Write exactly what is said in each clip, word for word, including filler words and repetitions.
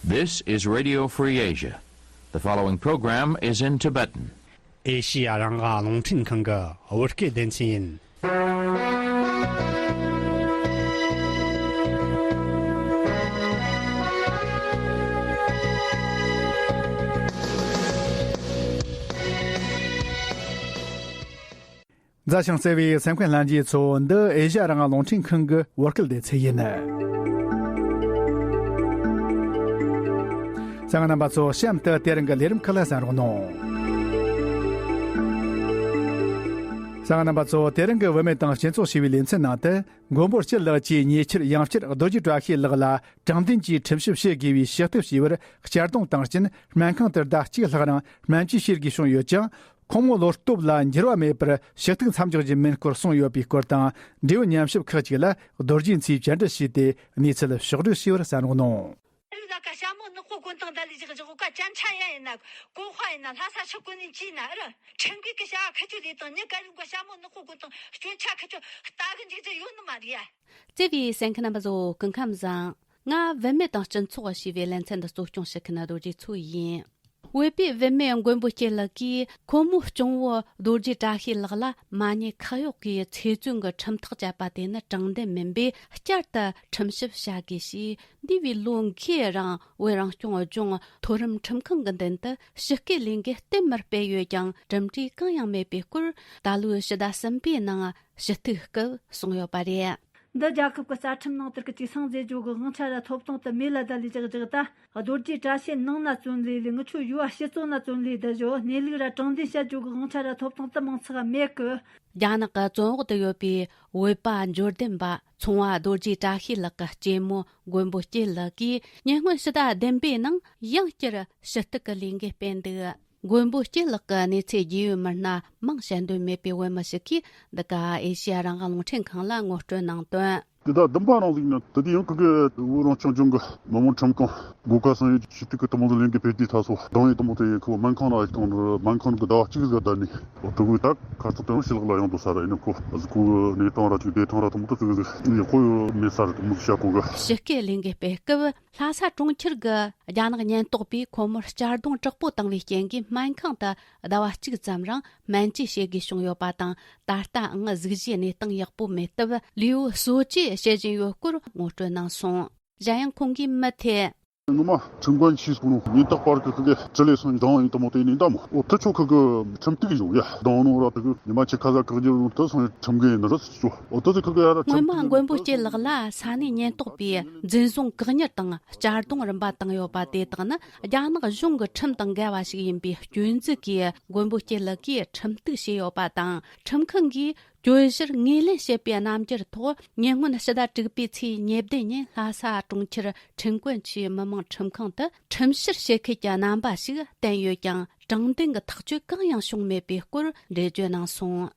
This is Radio Free Asia. The following program is in Tibetan. ཨེ་ཤི་ཡ་རང་དབང་རླུང་འཕྲིན་ཁང་གི་བོད་སྐད་སྡེ་ཚན་ཡིན། མཛའ་ཞིང་བརྩེ་བའི་སེམས་ཁམས་ལྷན་རྒྱས་ཚོ། འདི་ཨེ་ཤ་ཡ་རང་དབང་རླུང་འཕྲིན་ཁང་གི་བོད་སྐད་སྡེ་ཚན་ཡིན། གསན་མཁན་རྣམ་པ་ཚོ། གཤམ་དུ་དེ་རིང་གི་ལས་རིམ་ཁག་ལ་གསན་རོགས་གནང་། གསན་མཁན་རྣམ་པ་ཚོ། དེ་རིང་གི་བུད་མེད་དང་སྤྱི་ཚོགས་ཞེས་པའི་ལེ་ཚན་ནང་དུ། མགོན་པོ་སྐྱིད་ལགས་ཀྱིས་ཉེ་ཆར་ཡང་བསྐྱར་རྡོ་རྗེ་བཀྲ་ཤིས་ལགས་ལ་དྲང་བདེན་གྱིས་ཁྲིམས་ཞིབ་བྱེད་དགོས་པའི་ཞུ་གཏུག་བྱས་པར་གཅར་རྡུང་བཏང་རྐྱེན། སྨན་ཁང་དུ་ཟླ་གཅིག་ལྷག་རིང་སྨན་བཅོས་བྱེད་དགོས་བྱུང་ཡོད་ཀྱང་། ཁོང་མོ་བློ་སྟོབས་ལ་འགྱུར་བ་མེད་པར་ཞུ་གཏུག་མཚམས་འཇོག་རྒྱུ་མིན་སྐོར་གསུངས་ཡོད་པའི་སྐོར་དང་། འབྲེལ་ཡོད་ཉམས་ཞིབ་ཁག་ཅིག་ལ་རྡོ་རྗེ་མཚོས་བཅར་འདྲི་བྱས་ཏེ། གནས་ཚུལ་ཕྱོགས་བསྒྲིགས་བྱས་པར་གསན་རོགས་གནང་། རིགས་ལ་ཀ་ཞྭ་མོ་ནག་པོ་གོན་སྟངས་ད་ལས་བཞག་བཞག་ག་ཅན་ཆ་ཡ་ཡིན་ན་གོ་ཧ་ཡིན་ན་ལྷ་ས་ཆུ་གོན་ནས་ཅི་ན་ཨ་ར་ཁྲིམས་འགལ་གི་བྱ་བ་ཁ་ཆུ་ལས་དང་ཉི་ག་རིང་ག་ཞྭ་མོ་ནག་པོ་གོན་སྟངས་སྐྱོན་ཆ་ཁ་ཆུ་ལྟ་གི་འཇུག་རྒྱུ་ཡོད་ནི་མ་རེད་ཡ། བརྩེ་བའི་གསན་མཁན་རྣམ་པ་ཚོ། སྐུ་ཁམས་བཟང་། ང་བུད་མེད་དང་སྤྱི་ཚོགས་ཞེས་པའི་ལེ་ཚན་འདི་གཙོ་སྐྱོང་བྱེད་མཁན་རྡོ་རྗེ་མཚོ་ཡིན། བོད་པའི་བུད་མེད་མགོན་པོ་སྐྱིད་ལགས་ཀྱིས་ཁོ་མོའི་གཅུང་བོ་རྡོ་རྗེ་བཀྲ་ཤིས་ལགས་ལ་མ་ཉེས་ཁག་གཡོགས་ཀྱིས་ཚེ་བཙོན་གྱི་ཁྲིམས་ཐག་བཅད་པ་དེ་ནི་དྲང་བདེན་མིན་པས། བསྐྱར་དུ་ཁྲིམས་ཞིབ་བྱ་དགོས་ཞེས་འདས་པའི་ལོ་འགའི་རིང་བོད་རང་སྐྱོང་ལྗོངས་མཐོ་རིམ་ཁྲིམས་ཁང་གི་མདུན་དུ་ཞི་བཀོད་ལས་འགུལ་གཏན་མར་སྤེལ་ཡོད་ཀྱང་། གྲུབ་འབྲས་གང་ཡང་མེད་པའི་སྐོར། ད་ལོའི་ཕྱི་ཟླ་གསུམ་པའི་ནང་ཞུ་གཏུག་སྐབས་གསུངས་ཡོད་པ་རེད། འདི་རྒྱལ་ཁབ་ཀྱི་རྩ་ཁྲིམས་ནང་དུ་གི་ཅིག་སངས་རྒྱས་ཇོ་གི་དབང་ཆ་ར་ཐོབ་ཐང་དུ་མེད་ལ་ད་ལས་ཅག་ཅག་ད་རྡོ་རྗེ་བཀྲ་ཤིས་ནང་ན་བཙོན་ལས་ལས་ངི་ཆོ་ཡུ་བ་ཕྱི་བཙོན་ན་བཙོན་ལས་ད་ཞོ་གནས་ལུགས་ར་དྲང་བདེན་བཤད་ཇོ་གི་དབང་ཆ་ར་ཐོབ་ཐང་དུ་མང་ཚགས་མེད་གི། རྒྱ་ནག་གི་བཙོན་འོག་ཏུ་ཡོད་པའི་བོད་པ་འབྱོར་ལྡན་པ་ཚོང་བ་རྡོ་རྗེ་བཀྲ་ཤིས་ལགས་ཀྱི་གཅེན་མོ་མགོན་པོ་སྐྱིད་ལགས་ཀྱིས་ཉེ་སྔོན་ཕྱི་ཟླ་བདུན་པའི་ནང་ཡང་བསྐྱར་ཞུ་གཏུག་གི་ལས་འགུལ་སྤེལ་འདུག་མགོན་པོ་སྐྱིད་ལགས་ཀྱི་གནས་ཚུལ་རྒྱས་ཡོལ་མི་སྣ་མིང་བཤད་འདོད་མེད་པའི་བོད་མི་ཞིག་གིས་འདི་ག་ཨེ་ཤེ་ཡ་རང་དབང་རླུང་འཕྲིན་ཁང་ལ་ངོ་སྤྲོད་གནང་དོན། དེ་དག་བདུན་པ་རང་ལུགས་ནི་དེ་དུས་ཡང་ཁུ་གེ་བོད་རང་སྐྱོང་ལྗོངས་ཀྱི་མི་དམངས་ཁྲིམས་ཁང་སྒོ་ཁ་སང་ཡོད་ཀྱི་ཞུ་གཏུག་གི་དུ་མོ་ལས་འགུལ་སྤེལ་དུས་ད་སོ་སྡང་ཡོད་དུ་མོ་དེ་ཡི་ཁུ་སྨན་ཁང་ལ་གཏོང་རུ་སྨན་ཁང་གི་ཟླ་བ་གཅིག་ཟིག་བསྡད་ནས་འོ་དུ་གུ་ད་ཁ་ཚོ་དོན་ཞི་ལག་ལ་ཡོང་དུ་ས་ར་ཡིན་ནི་ཁོ་གཟུགས་པོ་གི་གནས་སྟངས་ར་ཅིག་བདེ་ཐང་ར་དུ་མོ་དུ་ཙི་ཙི་ཡག་པོ་ཡོད་མེད་ས་ར་དུ་མོ་བཤད་གོ་གི། ཞི་བཀོད་ལས་འགུལ་སྤེལ་སྐབས། ལྷ་ས་གྲོང་ཁྱེར་གྱི་རྒྱ་ནག་ཉེན་རྟོག་པས་ཁོ་མོར་གཅར་རྡུང་དྲག་པོ་བཏང་བའི་རྐྱེན་གྱིས་སྨན་ཁང་དུ་ཟླ་བ་གཅིག་ཙམ་རིང་སྨན་བཅོས་བྱེད་དགོས་བྱུང་ཡོད་པ་དང་། ད་ལྟའང་གཟུགས་གཞིའི་གནས་སྟངས་ཡག་པོ་མེད་སྟབས་ལུས་པོ་གསོ་བཅོས་བྱེད་བཞིན་ཡོད་སྐོར་ངོ་སྤྲོད་གནང་སོང་། གཞན་ཡང་ཁོང་གིས་མུ་མཐུད། ངོ་མ་ཁྲིམས་ཁང་ཆེས་སྐུ་ནོ་ཉིན་རྟག་པར་གི་ཁི་གེ་ཅི་ལས་སོང་དང་ཡིན་དུ་མོ་དེ་ནི་འདམ་འོ་ཐུ་ཆོ་ཁི་གི་ཁྲིམས་གཏུག་ཡོང་ཡ་དང་ནོ་ར་དུ་གི་ཉི་མ་ཆི་ཁ་ཟ་ཁག་རྒྱུ་དུ་སོང་ཁྲིམས་འགན་ནི་ར་སུ་ཆོ་འོ་དུ་ཁི་གི་ཡ་ར་སྔོན་མ་མགོན་པོ་སྐྱིད་ལགས་ལ་ས་གནས་ཉེན་རྟོག་པས་འཛིན་བཟུང་བཀག་ཉར་དང་གཅར་རྡུང་རིམ་པ་བཏང་ཡོད་པ་དེ་དག་ནི་རྒྱ་ནག་གཞུང་གི་ཁྲིམས་དང་འགལ་བ་ཞིག་ཡིན་པའི་སྐྱོན་འཛུགས་ཀྱིས་མགོན་པོ་སྐྱིད་ལགས་ཀྱིས་ཁྲིམས་གཏུག་བྱས་ཡོད་པ་དང་། ཁྲིམས་ཁང་གིས་གྱོད་གཞིར་ངོས་ལེན་བྱེད་པའི་རྣམ་འགྱུར་ཐོག་ཉེ་སྔོན་ཕྱི་ཟླ་དྲུག་པའི་ཚེས་ཉེར་བདུན་ཉིན་ལྷ་ས་གྲོང་ཁྱེར་ཁྲིན་ཀོན་ཆུས་མི་དམངས་ཁྲིམས་ཁང་དུ་ཁྲིམས་བཤེར་བྱེད་མཁན་གྱི་རྣམ་པ་ཞིག་བསྟན་ཡོད་ཀྱང་། དྲང་བདེན་གྱི་ཐག་གཅོད་གང་ཡང་བྱུང་མེད་པའི་སྐོར་འགྲེལ་བརྗོད་གནང་སོང་།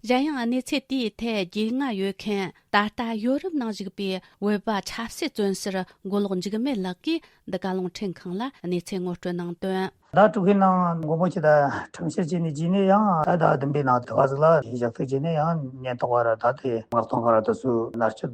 གཞན་ཡང་གནས་ཚུལ་དེའི་ཐད་རྒྱུས་མངའ་ཡོད་མཁན་ད་ལྟ་ཡོ་རོབ་ནང་བཞུགས་པའི་བོད་པ་ཆབ་སྲིད་བཙོན་ཟུར་མགོ་ལོག་འཇིགས་མེད་ལགས་ཀྱིས་འདི་ག་རླུང་འཕྲིན་ཁང་ལ་གནས་ཚུལ་ངོ་སྤྲོད་གནང་དོན། ཟླ་དྲུག་གི་ནང་མགོན་པོ་སྐྱིད་ད་ཁྲིམས་བཤེར་བྱས་ནས་རྗེས་ནས་ཡང་ད་ཟླ་བདུན་པའི་ནང་དུ་བ་ཟིག་ལ་ཞུ་གཏུག་བྱས་ནས་ཡང་ཉེན་རྟོག་པ་ར་ད་དེ་མངགས་གཏོང་ག་ར་དུ་སུ་མནར་གཅོད་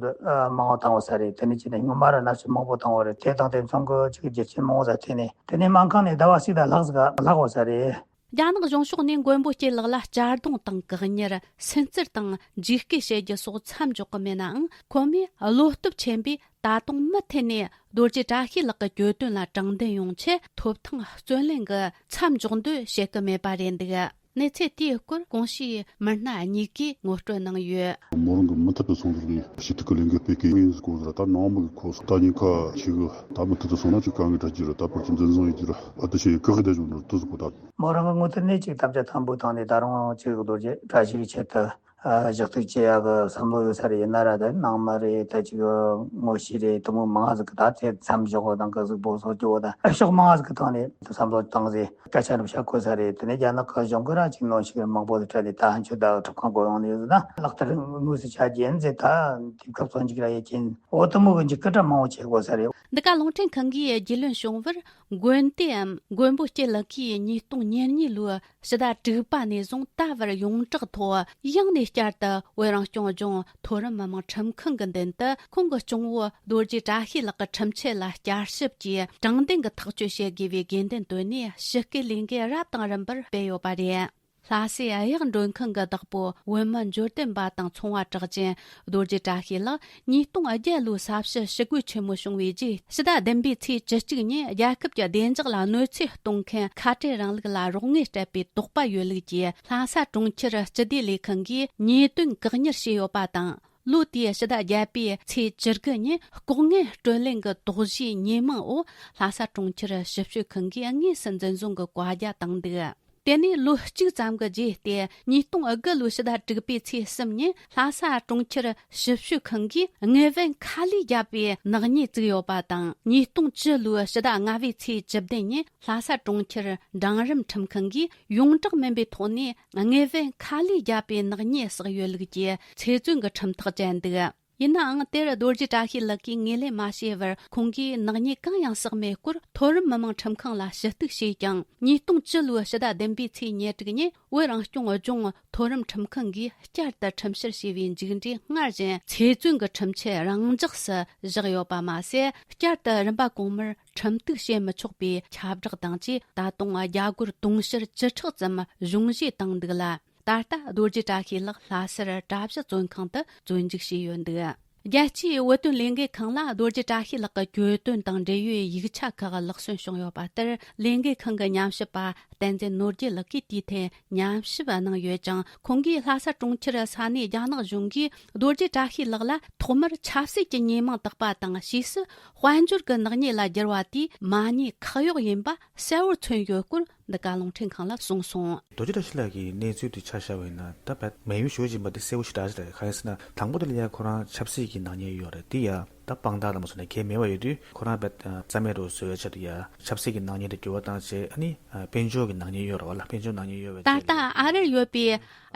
མང་བོ་བཏང་བ་ས་རེད། དེ་ནས་བྱས་ནས་སྔོན་མ་ར་མནར་གཅོད་མང་པོ་བཏང་བ་རེད། དེ་དང་དེ་མཚུངས་ཀྱི་ཅིག་རྒྱུ་རྐྱེན་མང་བོ་ཟ་ཐེ་ནས་དེ་ནས་སྨན་ཁང་ནས་ཟླ་བ་གཅིག་དང་ལྷག་ཟིག་ལྷག་བ་ས་རེད། རྒྱ་ནག་གཞུང་ཕྱོགས་ནས་མགོན་པོ་སྐྱིད་ལགས་ལ་གཅར་རྡུང་དང་བཀག་ཉར། སུན་གཙེར་དང་འཇིགས་སྐུལ་བྱེད་རྒྱུ་སོགས་མཚམས་འཇོག་གི་མེད་ནའང་། ཁོ་མོས་བློ་སྟོབས་ཆེན་པོས་ད་དུང་མུ་མཐུད་ནས་རྡོ་རྗེ་བཀྲ་ཤིས་ལགས་ཀྱི་གྱོད་དོན་ལ་དྲང་བདེན་ཡོང་ཆེད་ཐོབ་ཐང་རྩོད་ལེན་གྱི་མཚམས་འཇོག་འདོད་བྱེད་ཀྱི་མེད་པ་རེད་འདུག་གནས་ཚུལ་དེའི་སྐོར་གོང་ཞུས་མི་སྣ་གཉིས་ཀས་ངོ་སྤྲོད་གནང་ཡོད། མོ་རང་གི་མུ་མཐུད་དུ་སོང་ཟིག་ནས་ཞུ་གཏུག་གི་ལས་འགུལ་སྤེལ་གི་ཡིན་ཟིག་གོ་ཟིག་ར། ད་ནང་མི་གི་ཁོ་ད་ཉིན་ཁ་ཆེ་གི་ད་མུ་མཐུད་དུ་སོང་ན་ཅིག་དཀའ་ངལ་འཕྲད་ཀྱི་ར། ད་བར་གྱི་འཛིན་བཟུང་ཡོད་ཀྱི་ར། ཨ་ཏི་ཤེས་ཡི་གི་ཧི་དེ་བྱུང་ནོ་དུ་ཟིག་གོ་ད། མོ་རང་གི་ངོ་ཐུག་ནས་ཅིག་ཐབས་ཆ་ཐམ་པོ་བཏང་ནས་ད་རུང་ཅིག་རྡོ་རྗེ་བཀྲ་ཤིས་ཀྱི་ཆེད་དུ་ཨ་ཞུ་གཏུག་བྱེད་ཡག་གི་བསམ་བློ་ཡོད་ས་རེད། ཡིན་ན་ར་ད་ནང་མི་རེད། ད་ཅིག་ངོ་ཤེས་རེད། དུ་མོ་མང་ཟིག་གི་ད་དེ་མཚམས་འཇོག་གི་དང་གི་གཟུགས་པོ་སོགས་ཀྱི་འོ་ད་ཕྱོགས་མང་ཟིག་གི་ཐོག་ནས་བསམ་བློ་བཏང་ཟིག་སྐད་ཆ་རུ་བཤད་དགོས་ས་རེད། དེ་ནས་རྒྱ་ནག་གི་གཞུང་གི་ར་ཅིག་ནོ་ཞིག་མང་པོ་དེ་ཁྲིད་ནས་ད་ཧན་ཆོད་ད་ཁྲིམས་ཁང་སྒོ་ཡོང་ནས་ཡོད་ཟིག་ན་ལག་བསྟར་དངོས་སུ་བྱ་རྒྱུ་ཡིན་ཟེར། ད་དུས་སྐབས་སོ་འཇིག་ར་ཡེ་ཅིན་འོ་དུ་མོ་གི་འཇིག་སྐད་སྒྲ་མང་བོ་བྱེད་དགོས་ས་རེད། འདི་ག་རླུང་འཕྲིན་ཁང་གིས་རྒྱུས་ལོན་བྱུང་བར། མགོན་དེའམ་མགོན་པོ་སྐྱིད་ལགས་ཀྱིས་ཉིས་སྟོང་ཉེར་གཉིས་ལོའི་ཕྱི་ཟླ་དྲུག་པ་ནས་བཟུང་ད་བར་ཡོངས་གྲགས་ཐོག་ཡང་ནས་བསྐྱར་དུ་བོད་རང་སྐྱོང་ལྗོངས་མཐོ་རིམ་མི་དམངས་ཁྲིམས་ཁང་གི་མདུན་དུ་ཁོང་གི་གཅུང་བོ་རྡོ་རྗེ་བཀྲ་ཤིས་ལགས་ཀྱི་ཁྲིམས་ཆད་ལ་བསྐྱར་ཞིབ་ཀྱིས་དྲང་བདེན་གྱི་ཐག་གཅོད་བྱེད་དགོས་པའི་དགོས་འདུན་བཏོན་ནས་ཞི་བཀོད་ལས་འགུལ་རབ་དང་རིམ་པར་སྤེལ་ཡོད་པ་རེད། ལྷ་སའི་གཡག་མགྲོན་ཁང་གི་བདག་པོ་བོད་མི་འབྱོར་ལྡན་པ་དང་ཚོང་བ་གྲགས་ཅན་རྡོ་རྗེ་བཀྲ་ཤིས་ལགས་ཉིས་སྟོང་བརྒྱད་ལོའི་ས་བྱི་ཞི་རྒོལ་ཆེན་མོ་བྱུང་བའི་རྗེས་ཕྱི་ཟླ་བདུན་པའི་ཚེས་བཅུ་གཅིག་ཉིན་རྒྱལ་ཁབ་ཀྱི་བདེ་འཇགས་ལ་གནོད་འཚེ་གཏོང་མཁན་ཁ་བྲལ་རིང་ལུགས་ལ་རོགས་དངུལ་སྤྲད་པའི་དོགས་པ་ཡོད་ལུགས་ཀྱིས་ལྷ་ས་གྲོང་ཁྱེར་སྤྱི་བདེ་ལས་ཁང་གིས་ཉེས་དོན་བཀག་ཉར་བྱས་ཡོད་པ་དང་། ལོ་དེའི་ཕྱི་ཟླ་བརྒྱད་པའི་ཚེས་བཅུ་དགུ་ཉིན་ལྐོག་རྔན་སྤྲོད་ལེན་གྱི་དོགས་གཞིའི་ཉེས་མིང་འོག་ལྷ་ས་གྲོང་ཁྱེར་ཞིབ་དཔྱོད་ཁང་གིས་དངོས་སུ་འཛིན་བཟུང་གི་བཀའ་རྒྱ་བཏང་འདུག་དེ་ནས་ལོ་གཅིག་ཙམ་གྱི་རྗེས་ཏེ་ཉིས་སྟོང་དགུ་ལོའི་ཕྱི་ཟླ་དྲུག་པའི་ཚེས་གསུམ་ཉིན་ལྷ་ས་གྲོང་ཁྱེར་ཞིབ་དཔྱོད་ཁང་གིས་དངོས་བོན་ཁ་ལས་བརྒྱབ་པའི་ནག་ཉེས་བཙུགས་ཡོད་པ་དང་། ཉིས་སྟོང་བཅུ་ལོའི་ཕྱི་ཟླ་ལྔ་པའི་ཚེས་བཅུ་བདུན་ཉིན་ལྷ་ས་གྲོང་ཁྱེར་འབྲིང་རིམ་ཁྲིམས་ཁང་གིས་ཡོངས་གྲགས་མིན་པའི་ཐོག་ནས་དངོས་བོན་ཁ་ལས་བརྒྱབ་པའི་ནག་ཉེས་བསགས་ཡོད་ལུགས་ཀྱི་ཚེ་བཙོན་གྱི་ཁྲིམས་ཐག་བཅད་འདུག་ཡིན་ནའང་དེར་རྡོ་རྗེ་བཀྲ་ཤིས་ལགས་ཀྱིས་ངོས་ལེན་མ་བྱས་པར་ཁོང་གིས་ནག་ཉེས་གང་ཡང་བསགས་མེད་སྐོར་མཐོ་རིམ་མི་དམངས་ཁྲིམས་ཁང་ལ་ཞུ་གཏུག་བྱས་ཀྱང་། ཉིས་སྟོང་བཅུ་ལོའི་ཕྱི་ཟླ་བདུན་པའི་ཚེས་ཉེར་དྲུག་ཉིན་བོད་རང་སྐྱོང་ལྗོངས་མཐོ་རིམ་ཁྲིམས་ཁང་གིས་བསྐྱར་དུ་ཁྲིམས་བཤེར་བྱས་པའི་མཇུག་འབྲས་སྔར་བཞིན་ཚེ་བཙོན་གྱི་ཁྲིམས་ཆད་རང་འཇགས་སུ་བཞག་ཡོད་པ་མ་ཟད། བསྐྱར་དུ་རིམ་པ་གོང་མར་ཁྲིམས་གཏུག་བྱེད་མི་ཆོག་པའི་ཁྱབ་བསྒྲགས་དང་བཅས་ད་དུང་རྒྱ་སྒོར་དུང་ཕྱུར་བཅུ་ཕྲག་ཙམ་གཞུང་བཞེས་བཏང་འདུག་ལ། ད་ལྟ་རྡོ་རྗེ་བཀྲ་ཤིས་ལགས་ལྷ་སར་གྲྭ་བཞི་བཙོན་ཁང་དུ་བཙོན་འཇུག་བྱས་ཡོད་འདུག་རྒྱལ་སྤྱིའི་བོད་དོན་ལས་འགུལ་ཁང་ལ་རྡོ་རྗེ་བཀྲ་ཤིས་ལགས་ཀྱི་གྱོད་དོན་དང་འབྲེལ་ཡོད་ཡིག་ཆ་ཁག་ལག་སོན་བྱུང་ཡོད་པ་ལྟར། ལས་འགུལ་ཁང་གི་ཉམས་ཞིབ་པ་བསྟན་འཛིན་ནོར་རྒྱས་ལགས་ཀྱིས་དེའི་ཐད་ཉམས་ཞིབ་གནང་ཡོད་ཅིང་། ཁོང་གིས་ལྷ་ས་གྲོང་ཁྱེར་ས་གནས་རྒྱ་ནག་གཞུང་གིས་རྡོ་རྗེ་བཀྲ་ཤིས་ལགས་ལ་ཐོག་མར་ཆབ་སྲིད་ཀྱི་ཉེས་མིང་བཏགས་པ་དང་། ཕྱིས་སུ་དཔལ་འབྱོར་གྱི་ནག་ཉེས་ལ་བསྒྱུར་བ་དེས་མ་ཉེས་ཁག་གཡོགས་ཡིན་པ་གསལ་བོར་མཚོན་ཡོད་སྐོར་འདི་ག་རླུང་འཕྲིན་ཁང་ལ་གསུངས་སོང་། རྡོ་རྗེ་བཀྲ་ཤིས་ལགས་ཀྱི་གནས་ཚུལ་དེ་ཆ་བཞག་པ་ཡིན་ན། ད་བད་མེ་ཡོད་ཞུ་བཞིན་པ་དེ་གསལ་བོ་ཞེ་དྲག་ཞིག་རེད། གང་ཡིན་ཟེར་ན། དང་པོ་དེ་ལ་ཡང་ཁོ་རང་ཆབ་སྲིད་ཀྱི་ནག་ཉེས་ཡོད་རེད། དེ་ཡང་ད་དཔང་རྟགས་ལ་མ་སོང་ན་གལ་མེད་པ་ཡོད་དུས། ཁོ་རང་བད་རྩ་མེད་དུ་བཟོ་བའི་ཆེད་དུ་ཡང་ཆབ་སྲིད་ཀྱི་ནག་ཉེས་དེ་འགྱུར་བ་བཏང་བྱས། ཨ་ནི་དཔལ་འབྱོར་གྱི་ནག་ཉེས་ཡོད་རེད་བ་ལ། དཔལ་འབྱོར་ནག་ཉེས་ཡོད་པའི་ད་རྗེས་ལ། ལྟ་ཨ་རིར་ཡོད་པའི་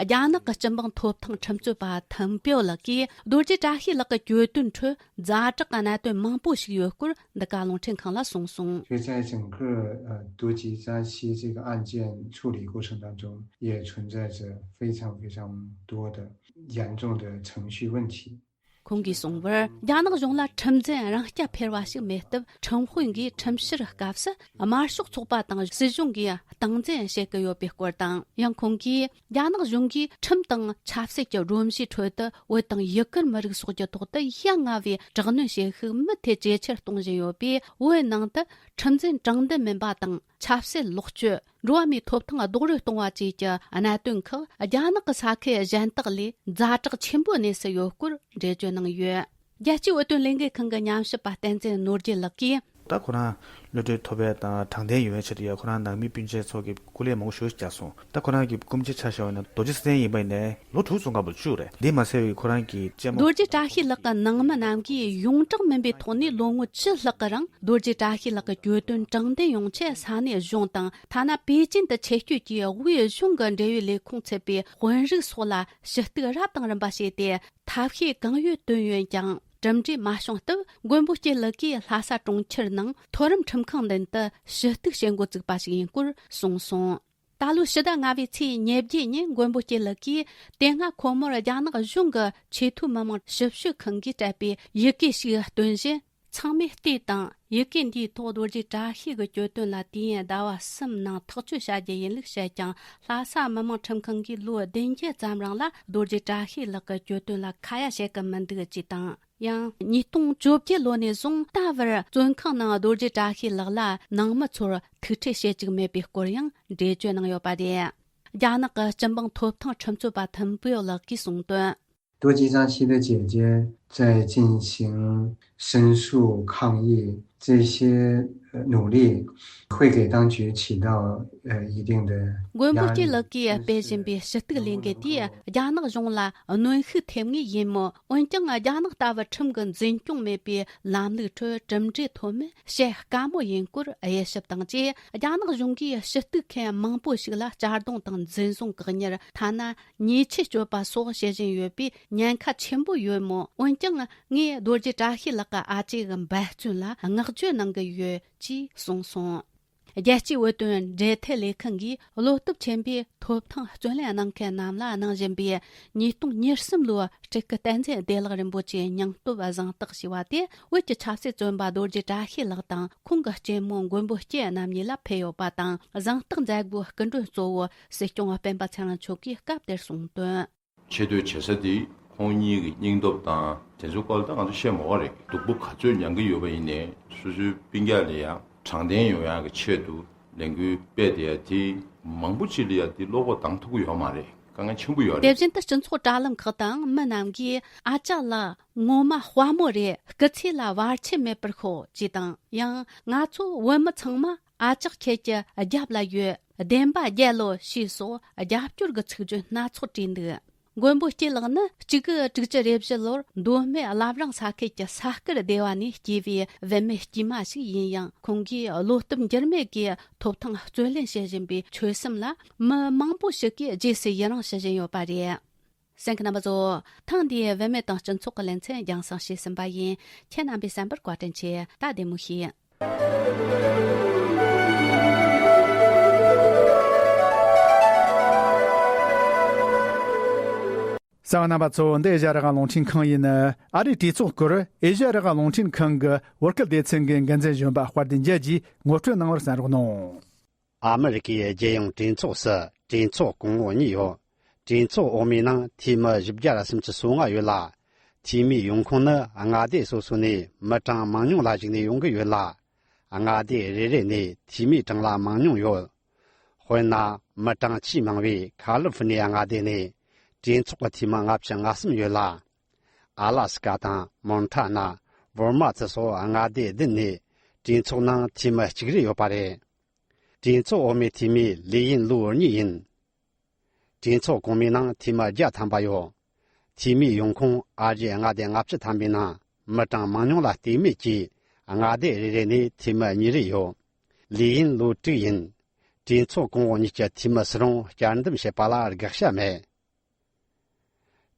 རྒྱ་ནག་གི་སྤྱི་འབངས་ཐོབ་ཐང་ཁྲིམས་རྩོད་པ་ཐིམ་པེའོ་ལགས་ཀྱིས་རྡོ་རྗེ་བཀྲ་ཤིས་ལགས་ཀྱི་གྱོད་དོན་ཁྲོད་ཛ་དྲག་གི་གནད་དོན་མང་པོ་ཞིག་ཡོད་སྐོར་འདི་ག་རླུང་འཕྲིན་ཁང་ལ་གསུངས་སོང་། 所以在整个呃毒鸡扎西这个案件处理过程当中，也存在着非常非常多的严重的程序问题。 ཁོང་གིས་གསུངས་པར། རྒྱ་ནག་གཞུང་ལ་ཁྲིམས་འཛིན་རང་རྐྱ་འཕེར་བ་ཞིག་མེད་སྟབས། ཁྲིམས་དཔོན་གྱིས་ཁྲིམས་བཤེར་སྐབས་སུ་དམར་ཤོག་ཚོགས་པ་དང་སྲིད་གཞུང་གིས་སྟངས་འཛིན་བྱེད་ཀྱི་ཡོད་པའི་སྐོར་དང་། ཡང་ཁོང་གིས་རྒྱ་ནག་གཞུང་གིས་ཁྲིམས་དང་ཆབ་སྲིད་ཀྱི་སྒྲོམ་གཞིའི་ཁྲོད་དུ་བོད་དང་ཡུ་གུར་མི་རིགས་སོགས་ཀྱི་ཐོག་ཏུ་ཡ་ང་བའི་དྲག་གནོན་བྱེད་ཤུགས་མུ་མཐུད་ཇེ་ཆེར་གཏོང་བཞིན་ཡོད་པས། བོད་ནང་དུ་ཁྲིམས་འཛིན་དྲང་བདེན་མིན་པ་དང་། ཆབ་སྲིད་ལོག་སྤྱོད། འགྲོ་བ་མིའི་ཐོབ་ཐང་རྡོག་རོལ་གཏོང་བ་བཅས་ཀྱི་གནད་དོན་ཁག་རྒྱ་ནག་གི་ས་ཁུལ་གཞན་དག་ལས་ཛ་དྲག་ཆེན་པོའི་གནས་སུ་ཡོད་སྐོར་འགྲེལ་བརྗོད་གནང་ཡོད། རྒྱལ་སྤྱིའི་བོད་དོན་ལས་འགུལ་ཁང་གི་ཉམས་ཞིབ་པ་བསྟན་འཛིན་ནོར་རྒྱས་ལགས་ཀྱིས། ད་ཁོ་རང་གློད་གྲོལ་ཐོབ་པའི་དང་དྲང་བདེན་ཡོང་བའི་ཆེད་དུ་ཡ། ཁོ་རང་ནང་མི་སྤུན་མཆེད་ཚོ་གིས་སྐུ་ལས་མང་པོ་ཞིག་བརྒྱབ་སོང་། ད་ཁོ་རང་གི་སྐུ་མཆེད་ཆ་བཞག་པ་ཡིན་ན། རྡོ་རྗེ་བསྟན་ཡིན་པ་ཡིན་ནའི་ལོ་དྲུག་ཙམ་སྔ་པོ་བཅུག་རེད། འདི་མ་ཟད་པའི་ཁོ་རང་གི་གཅེན་མོ། རྡོ་རྗེ་བཀྲ་ཤིས་ལགས་ཀྱི་ནང་མི་རྣམས་ཀྱིས་ཡོངས་གྲགས་མིན་པའི་ཐོག་ནས་ལོ་ངོ་བཅུ་ལྷག་གི་རིང་རྡོ་རྗེ་བཀྲ་ཤིས་ལགས་ཀྱི་གྱོད་དོན་དྲང་བདེན་ཡོང་ཆེད་ས་གནས་གཞུང་དང་། ཐ་ན་པེ་ཅིན་དུ་ཆེད་བསྐྱོད་ཀྱིས་དབུས་གཞུང་གི་འབྲེལ་ཡོད་ལས་ཁུངས་ཚུད་པའི་དཔོན་རིགས་སོགས་ལ་ཞུ་གཏུག་རབ་དང་རིམ་པ་བྱས་ཏེ། ཐབས་ཤེས་གང་ཡོད་བཏོན་ཡོད་ཀྱང་གྲུབ་འབྲས་མ་བྱུང་སྟབས། མགོན་པོ་སྐྱིད་ལགས་ཀྱིས་ལྷ་ས་གྲོང་ཁྱེར་ནང་མཐོ་རིམ་ཁྲིམས་ཁང་མདུན་དུ་ཞུ་གཏུག་བྱེད་འགོ་བཙུགས་པ་ཞིག་ཡིན་སྐོར་གསུངས་སོང་། ད་ལོའི་ཕྱི་ཟླ་ལྔ་པའི་ཚེས་ཉེར་བརྒྱད་ཉིན་མགོན་པོ་སྐྱིད་ལགས་ཀྱིས་དེ་སྔ་ཁོ་མོར་རྒྱ་ནག་གཞུང་གི་ཆེས་མཐོའི་མི་དམངས་ཞིབ་དཔྱོད་ཁང་གིས་སྤྲད་པའི་ཡི་གེ་ཞིག་སྟོན་བཞིན། ཚང་མས་བལྟས་དང་། ཡི་གེ་འདིའི་ཐོག་རྡོ་རྗེ་བཀྲ་ཤིས་ཀྱི་གྱོད་དོན་ལ་དུས་ཡུན་ཟླ་བ་གསུམ་ནང་ཐག་གཅོད་བྱ་རྒྱུ་ཡིན་ལུགས་བཤད་ཀྱང་། ལྷ་ས་མི་དམངས་ཁྲིམས་ཁང་གིས་ལོ་བདུན་བརྒྱད་ཙམ་རིང་ལ་རྡོ་རྗེ་བཀྲ་ཤིས་ལགས་ཀྱི་གྱོད་དོན་ལ་ཁ་ཡ་བྱེད་ཀྱི་མི་འདུག་ཅེས་དང་། ཡང་ཉིས་སྟོང་བཅོ་བརྒྱད་ལོ་ནས་བཟུང་ད་བར་བཙོན་ཁང་ནང་རྡོ་རྗེ་བཀྲ་ཤིས་ལགས་ལ་ནང་མི་ཚོར་ཐུག་འཕྲད་བྱེད་བཅུག་མེད་པའི་སྐོར་ཡང་འགྲེལ་བརྗོད་གནང་ཡོད་པ་རེད། རྒྱ་ནག་གི་སྤྱི་འབངས་ཐོབ་ཐང་ཁྲིམས་རྩོད་པ་ཐིམ་པེའོ་ལགས་ཀྱིས་གསུངས་དོན། 多吉扎西的姐姐在进行申诉抗议，这些呃努力会给当局起到呃一定的 མགོན་པོ་སྐྱིད་ལགས་ཀྱིས་སྤེལ་བཞིན་པའི་ཞུ་གཏུག་ལས་འགུལ་དེས་རྒྱ་ནག་གཞུང་ལ་གནོན་ཤུགས་ཐེབས་ངེས་ཡིན་མོད། འོན་ཀྱང་རྒྱ་ནག་ལྟ་བུ་ཁྲིམས་ཀྱི་འཛིན་སྐྱོང་མེད་པའི་ལམ་ལུགས་ཁྲོད་གྲུབ་འབྲས་ཐོན་མིན་བཤད་དཀའ་མོ་ཡིན་སྐོར་དབྱེ་ཞིབ་དང་བཅས། རྒྱ་ནག་གཞུང་གིས་ཞུ་གཏུག་མཁན་མང་པོ་ཞིག་ལ་གཅར་རྡུང་དང་འཛིན་བཟུང་བཀག་ཉར། ཐ་ན་ཉེས་ཆད་གཅོད་པ་སོགས་བྱེད་བཞིན་ཡོད་པས་ཉེན་ཁ་ཆེན་པོ་ཡོད་མོད། འོན་ ཀྱང་ངས་རྡོ་རྗེ་བཀྲ་ཤིས་ལགས་ཀྱི་ཨ་ཅེ་གི་འབད་བརྩོན་ལ་བསྔགས་བརྗོད་གནང་གི་ཡོད་ཅེས་གསུངས་སོང་། རྒྱལ་སྤྱིའི་བོད་དོན་འབྲེལ་མཐུད་ལས་ཁང་གིས་བློ་སྟོབས་ཆེན་པོས་ཐོབ་ཐང་རྩོད་ལེན་གནང་མཁན་རྣམས་ལ་གནང་བཞིན་པའི་ཉིས་སྟོང་ཉེར་གསུམ་ལོའི་སྤྲུལ་སྐུ་བསྟན་འཛིན་བདེ་ལེགས་རིན་པོ་ཆེའི་སྙིང་སྟོབས་གཟེངས་རྟགས་ཞུས་པ་དེ། བོད་ཀྱི་ཆབ་སྲིད་བཙོན་པ་རྡོ་རྗེ་བཀྲ་ཤིས་ལགས་དང་ཁོང་གི་གཅེན་མོ་མགོན་པོ་སྐྱིད་རྣམ་གཉིས་ལ་ཕུལ་ཡོད་པ་དང་། གཟེངས་རྟགས་མཛད་སྒོའི་སྐུ་མགྲོན་གཙོ་བོ་སྲིད་སྐྱོང་སྤེན་པ་ཚེ་རིང་མཆོག་གིས་སྐབས་དེར་གསུངས་དོན། ཆེ་བསྟོད་བྱེད་ས་དེ་ཁོང་གཉིས་ཀྱི་སྙིང་སྟོབས་དང་དེ་ཚོའི་སྐོར་ད་ང་ཚོ་བཤད་མ་དགོས་རེད། སྡུག་པོ་ག་ཚོད་མྱངས་ཀྱི་ཡོད་པ་ཡིན་ནའི་སོ་སོའི་སྤུན་ཀྱག་ལ་ཡང་དྲང་བདེན་ཡོང་ཡག་གི་ཆེད་དུ་ལས་འགུལ་སྤེལ་བསྡད་ཡ་དེ་མང་པོ་ཅིག་ལ་ཡ་དེ་བློ་ཁོག་གདངས་ཐུབ་ཀྱི་ཡོད་མ་རེད། དཀའ་ངལ་ཆེན་པོ་ཡོད་རེད། དེ་བཞིན་དུ་སྤྱི་ཚོགས་དྲ་ལམ་ཁག་དང་མི་རྣམས་ཀྱིས་ཨ་ཅག་ལགས་ངོ་མ་དཔའ་མོ་རེད། སྐུ་ཚེ་ལ་བར་ཆད་མེད་པར་ཤོག་ཅེས་དང་། ཡང་ང་ཚོ་བོད་མི་ཚང་མ་ཨ་ཅག་ཁྱེད་ཀྱི་རྒྱབ་ལ་ཡོད། བདེན་པ་རྒྱལ་ལོ་ཞེས་སོགས་རྒྱབ་སྐྱོར་གྱི་ཚིག་བརྗོད་སྣ་ཚོགས་བྲིས་འདུག་མགོན་པོ་སྐྱིད་ལགས་ནི་གཅིག་དགུ་དྲུག་ཅུ་རེ་བཞི་ལོར་མདོ་སྨད་བླ་བྲང་ས་ཁུལ་གྱི་ས་དཀར་སྡེ་བ་ནས་སྐྱེས་པའི་བུད་མེད་དཀྱུས་མ་ཞིག་ཡིན་ཡང་། ཁོང་གིས་བློ་སྟོབས་འགྱུར་མེད་ཀྱིས་ཐོབ་ཐང་རྩོད་ལེན་བྱེད་བཞིན་པའི་ཆོད་སེམས་ལ་མི་མང་པོ་ཞིག་གིས་རྗེས་སུ་ཡི་རང་ཞུ་བཞིན་ཡོད་པ་རེད། གསན་མཁན་རྣམ་པ་ཚོ། ཐེངས་འདིའི་བུད་མེད་དང་སྤྱི་ཚོགས་ཀྱི་ལེ་ཚན་རྒྱང་སྲིང་བྱས་ཟིན་པ་ཡིན། ཁྱེད་རྣམ་པས་གསན་པར་བཀའ་དྲིན་ཆེ། ད་བདེ་མོ་བྱོས། གསན་པ་རྣམ་པ་ཚོ། འདི་ཨེ་ཤ་ཡ་རང་དབང་རླུང་འཕྲིན་ཁང་ཡིན། ཨ་རིའི་གྲོས་ཚོགས་སྐོར་ཨེ་ཤ་ཡ་རང་དབང་རླུང་འཕྲིན་ཁང་གི་བོད་སྐད་སྡེ་ཚན་གྱི་འགན་འཛིན་གཞོན་པ་དཔལ་ལྡན་རྒྱལ་གྱིས་ངོ་སྤྲོད་གནང་བར་གསན་རོགས་གནང་། ཨ་མི་རི་ཀའི་རྒྱལ་ཡོངས་གྲོས་ཚོགས་སུ་གྲོས་ཚོགས་གོང་འོག་གཉིས་ཡོད། གྲོས་ཚོགས་འོག་མའི་ནང་འཐུས་མི་བཞི་བརྒྱ་སུམ་ཅུ་སོ་ལྔ་ཡོད་ལ། འཐུས་མིའི་ཡོང་ཁུངས་ནི་མངའ་སྡེ་སོ་སོ་ནས་མི་གྲངས་མང་ཉུང་ལ་གཞིགས་ནས་ཡོང་གི་ཡོད་ལ། མངའ་སྡེ་རེ་རེ་ནས་འཐུས་མིའི་གྲངས་ལ་མང་ཉུང་ཡོད། དཔེར་ན། མི་གྲངས་ཆེས་མང་བའི་ཁ་ལི་ཧྥུ་ནི་ཡ་མངའ་སྡེ་ནས་གྲོས་ཚོགས་ཀྱི་འཐུས་མི་ལྔ་བཅུ་ང་གསུམ་ཡོད་ལ། ཨ་ལ་སི་ཀ་དང་མོན་ཐ་ན། བོར་མ་ཚུ་སོགས་མངའ་སྡེ་བདུན་ནས་གྲོས་ཚོགས་ནང་འཐུས་མི་གཅིག་རེ་ཡོད་པ་རེད། གྲོས་ཚོགས་འོག་མའི་འཐུས་མི་ལི་ཡིན་ལུའུ་གཉིས་ཡིན། གྲོས་ཚོགས་གོང་མའི་ནང་འཐུས་མི་བརྒྱ་ཐམ་པ་ཡོད། འཐུས་མིའི་ཡོང་ཁུངས་ཨ་རིའི་མངའ་སྡེ་ལྔ་བཅུ་ཐམ་པའི་ནང་མི་གྲངས་མང་ཉུང་ལ་ལྟོས་མེད་ཀྱིས་མངའ་སྡེ་རེ་རེ་ནས་འཐུས་མི་གཉིས་རེ་ཡོད། ལི་ཡིན་ལུའུ་དྲུག་ཡིན། གྲོས་ཚོགས་གོང་འོག་གཉིས་ཀྱི་འཐུས་མི་སུ་རུང་བསྐྱར་འདེམས་བྱེད་པ་ལ་དགག་བྱ་མེད།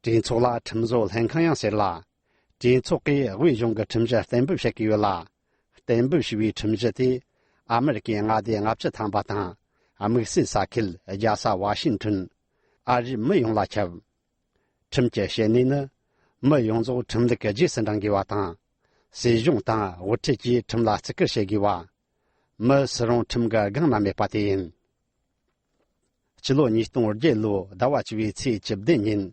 གྲོས་ཚོགས་ལ་ཁྲིམས་བཟོ་ལྷན་ཁང་ཡང་ཟེར་ལ། གྲོས་ཚོགས་ཀྱིས་དབུས་གཞུང་གི་ཁྲིམས་གཞི་གཏན་འབེབས་བྱེད་ཀྱི་ཡོད་ལ། གཏན་འབེབས་ཞུ་བའི་ཁྲིམས་གཞི་དེ་ཨ་མི་རི་ཀའི་མངའ་སྡེ་ལྔ་བཅུ་ཐམ་པ་དང་། དམིགས་བསལ་ས་ཁུལ་རྒྱལ་ས་ཝ་ཤིང་ཊོན། ཨ་རིའི་མི་ཡོངས་ལ་ཁྱབ། ཁྲིམས་ཀྱི་བཤད་ནུས་ནི། མི་ཡོངས་རྫོགས་ཁྲིམས་ལུགས་ཀྱི་རྗེས་སུ་འབྲང་དགོས་པ་དང་། སྲིད་གཞུང་དང་དབུ་ཁྲིད་ཀྱིས་ཁྲིམས་ལ་བརྩི་བཀུར་བྱེད་དགོས་པ། མི་སུ་རུང་ཁྲིམས་ཀྱི་སྒང་ན་མེད་པ་དེ་ཡིན། ཕྱི་ལོ་ཉིས་སྟོང་བརྒྱད་ལོའི་ཟླ་བ་བཅུ་བའི་ཚེས་བཅུ་བདུན་ཉིན།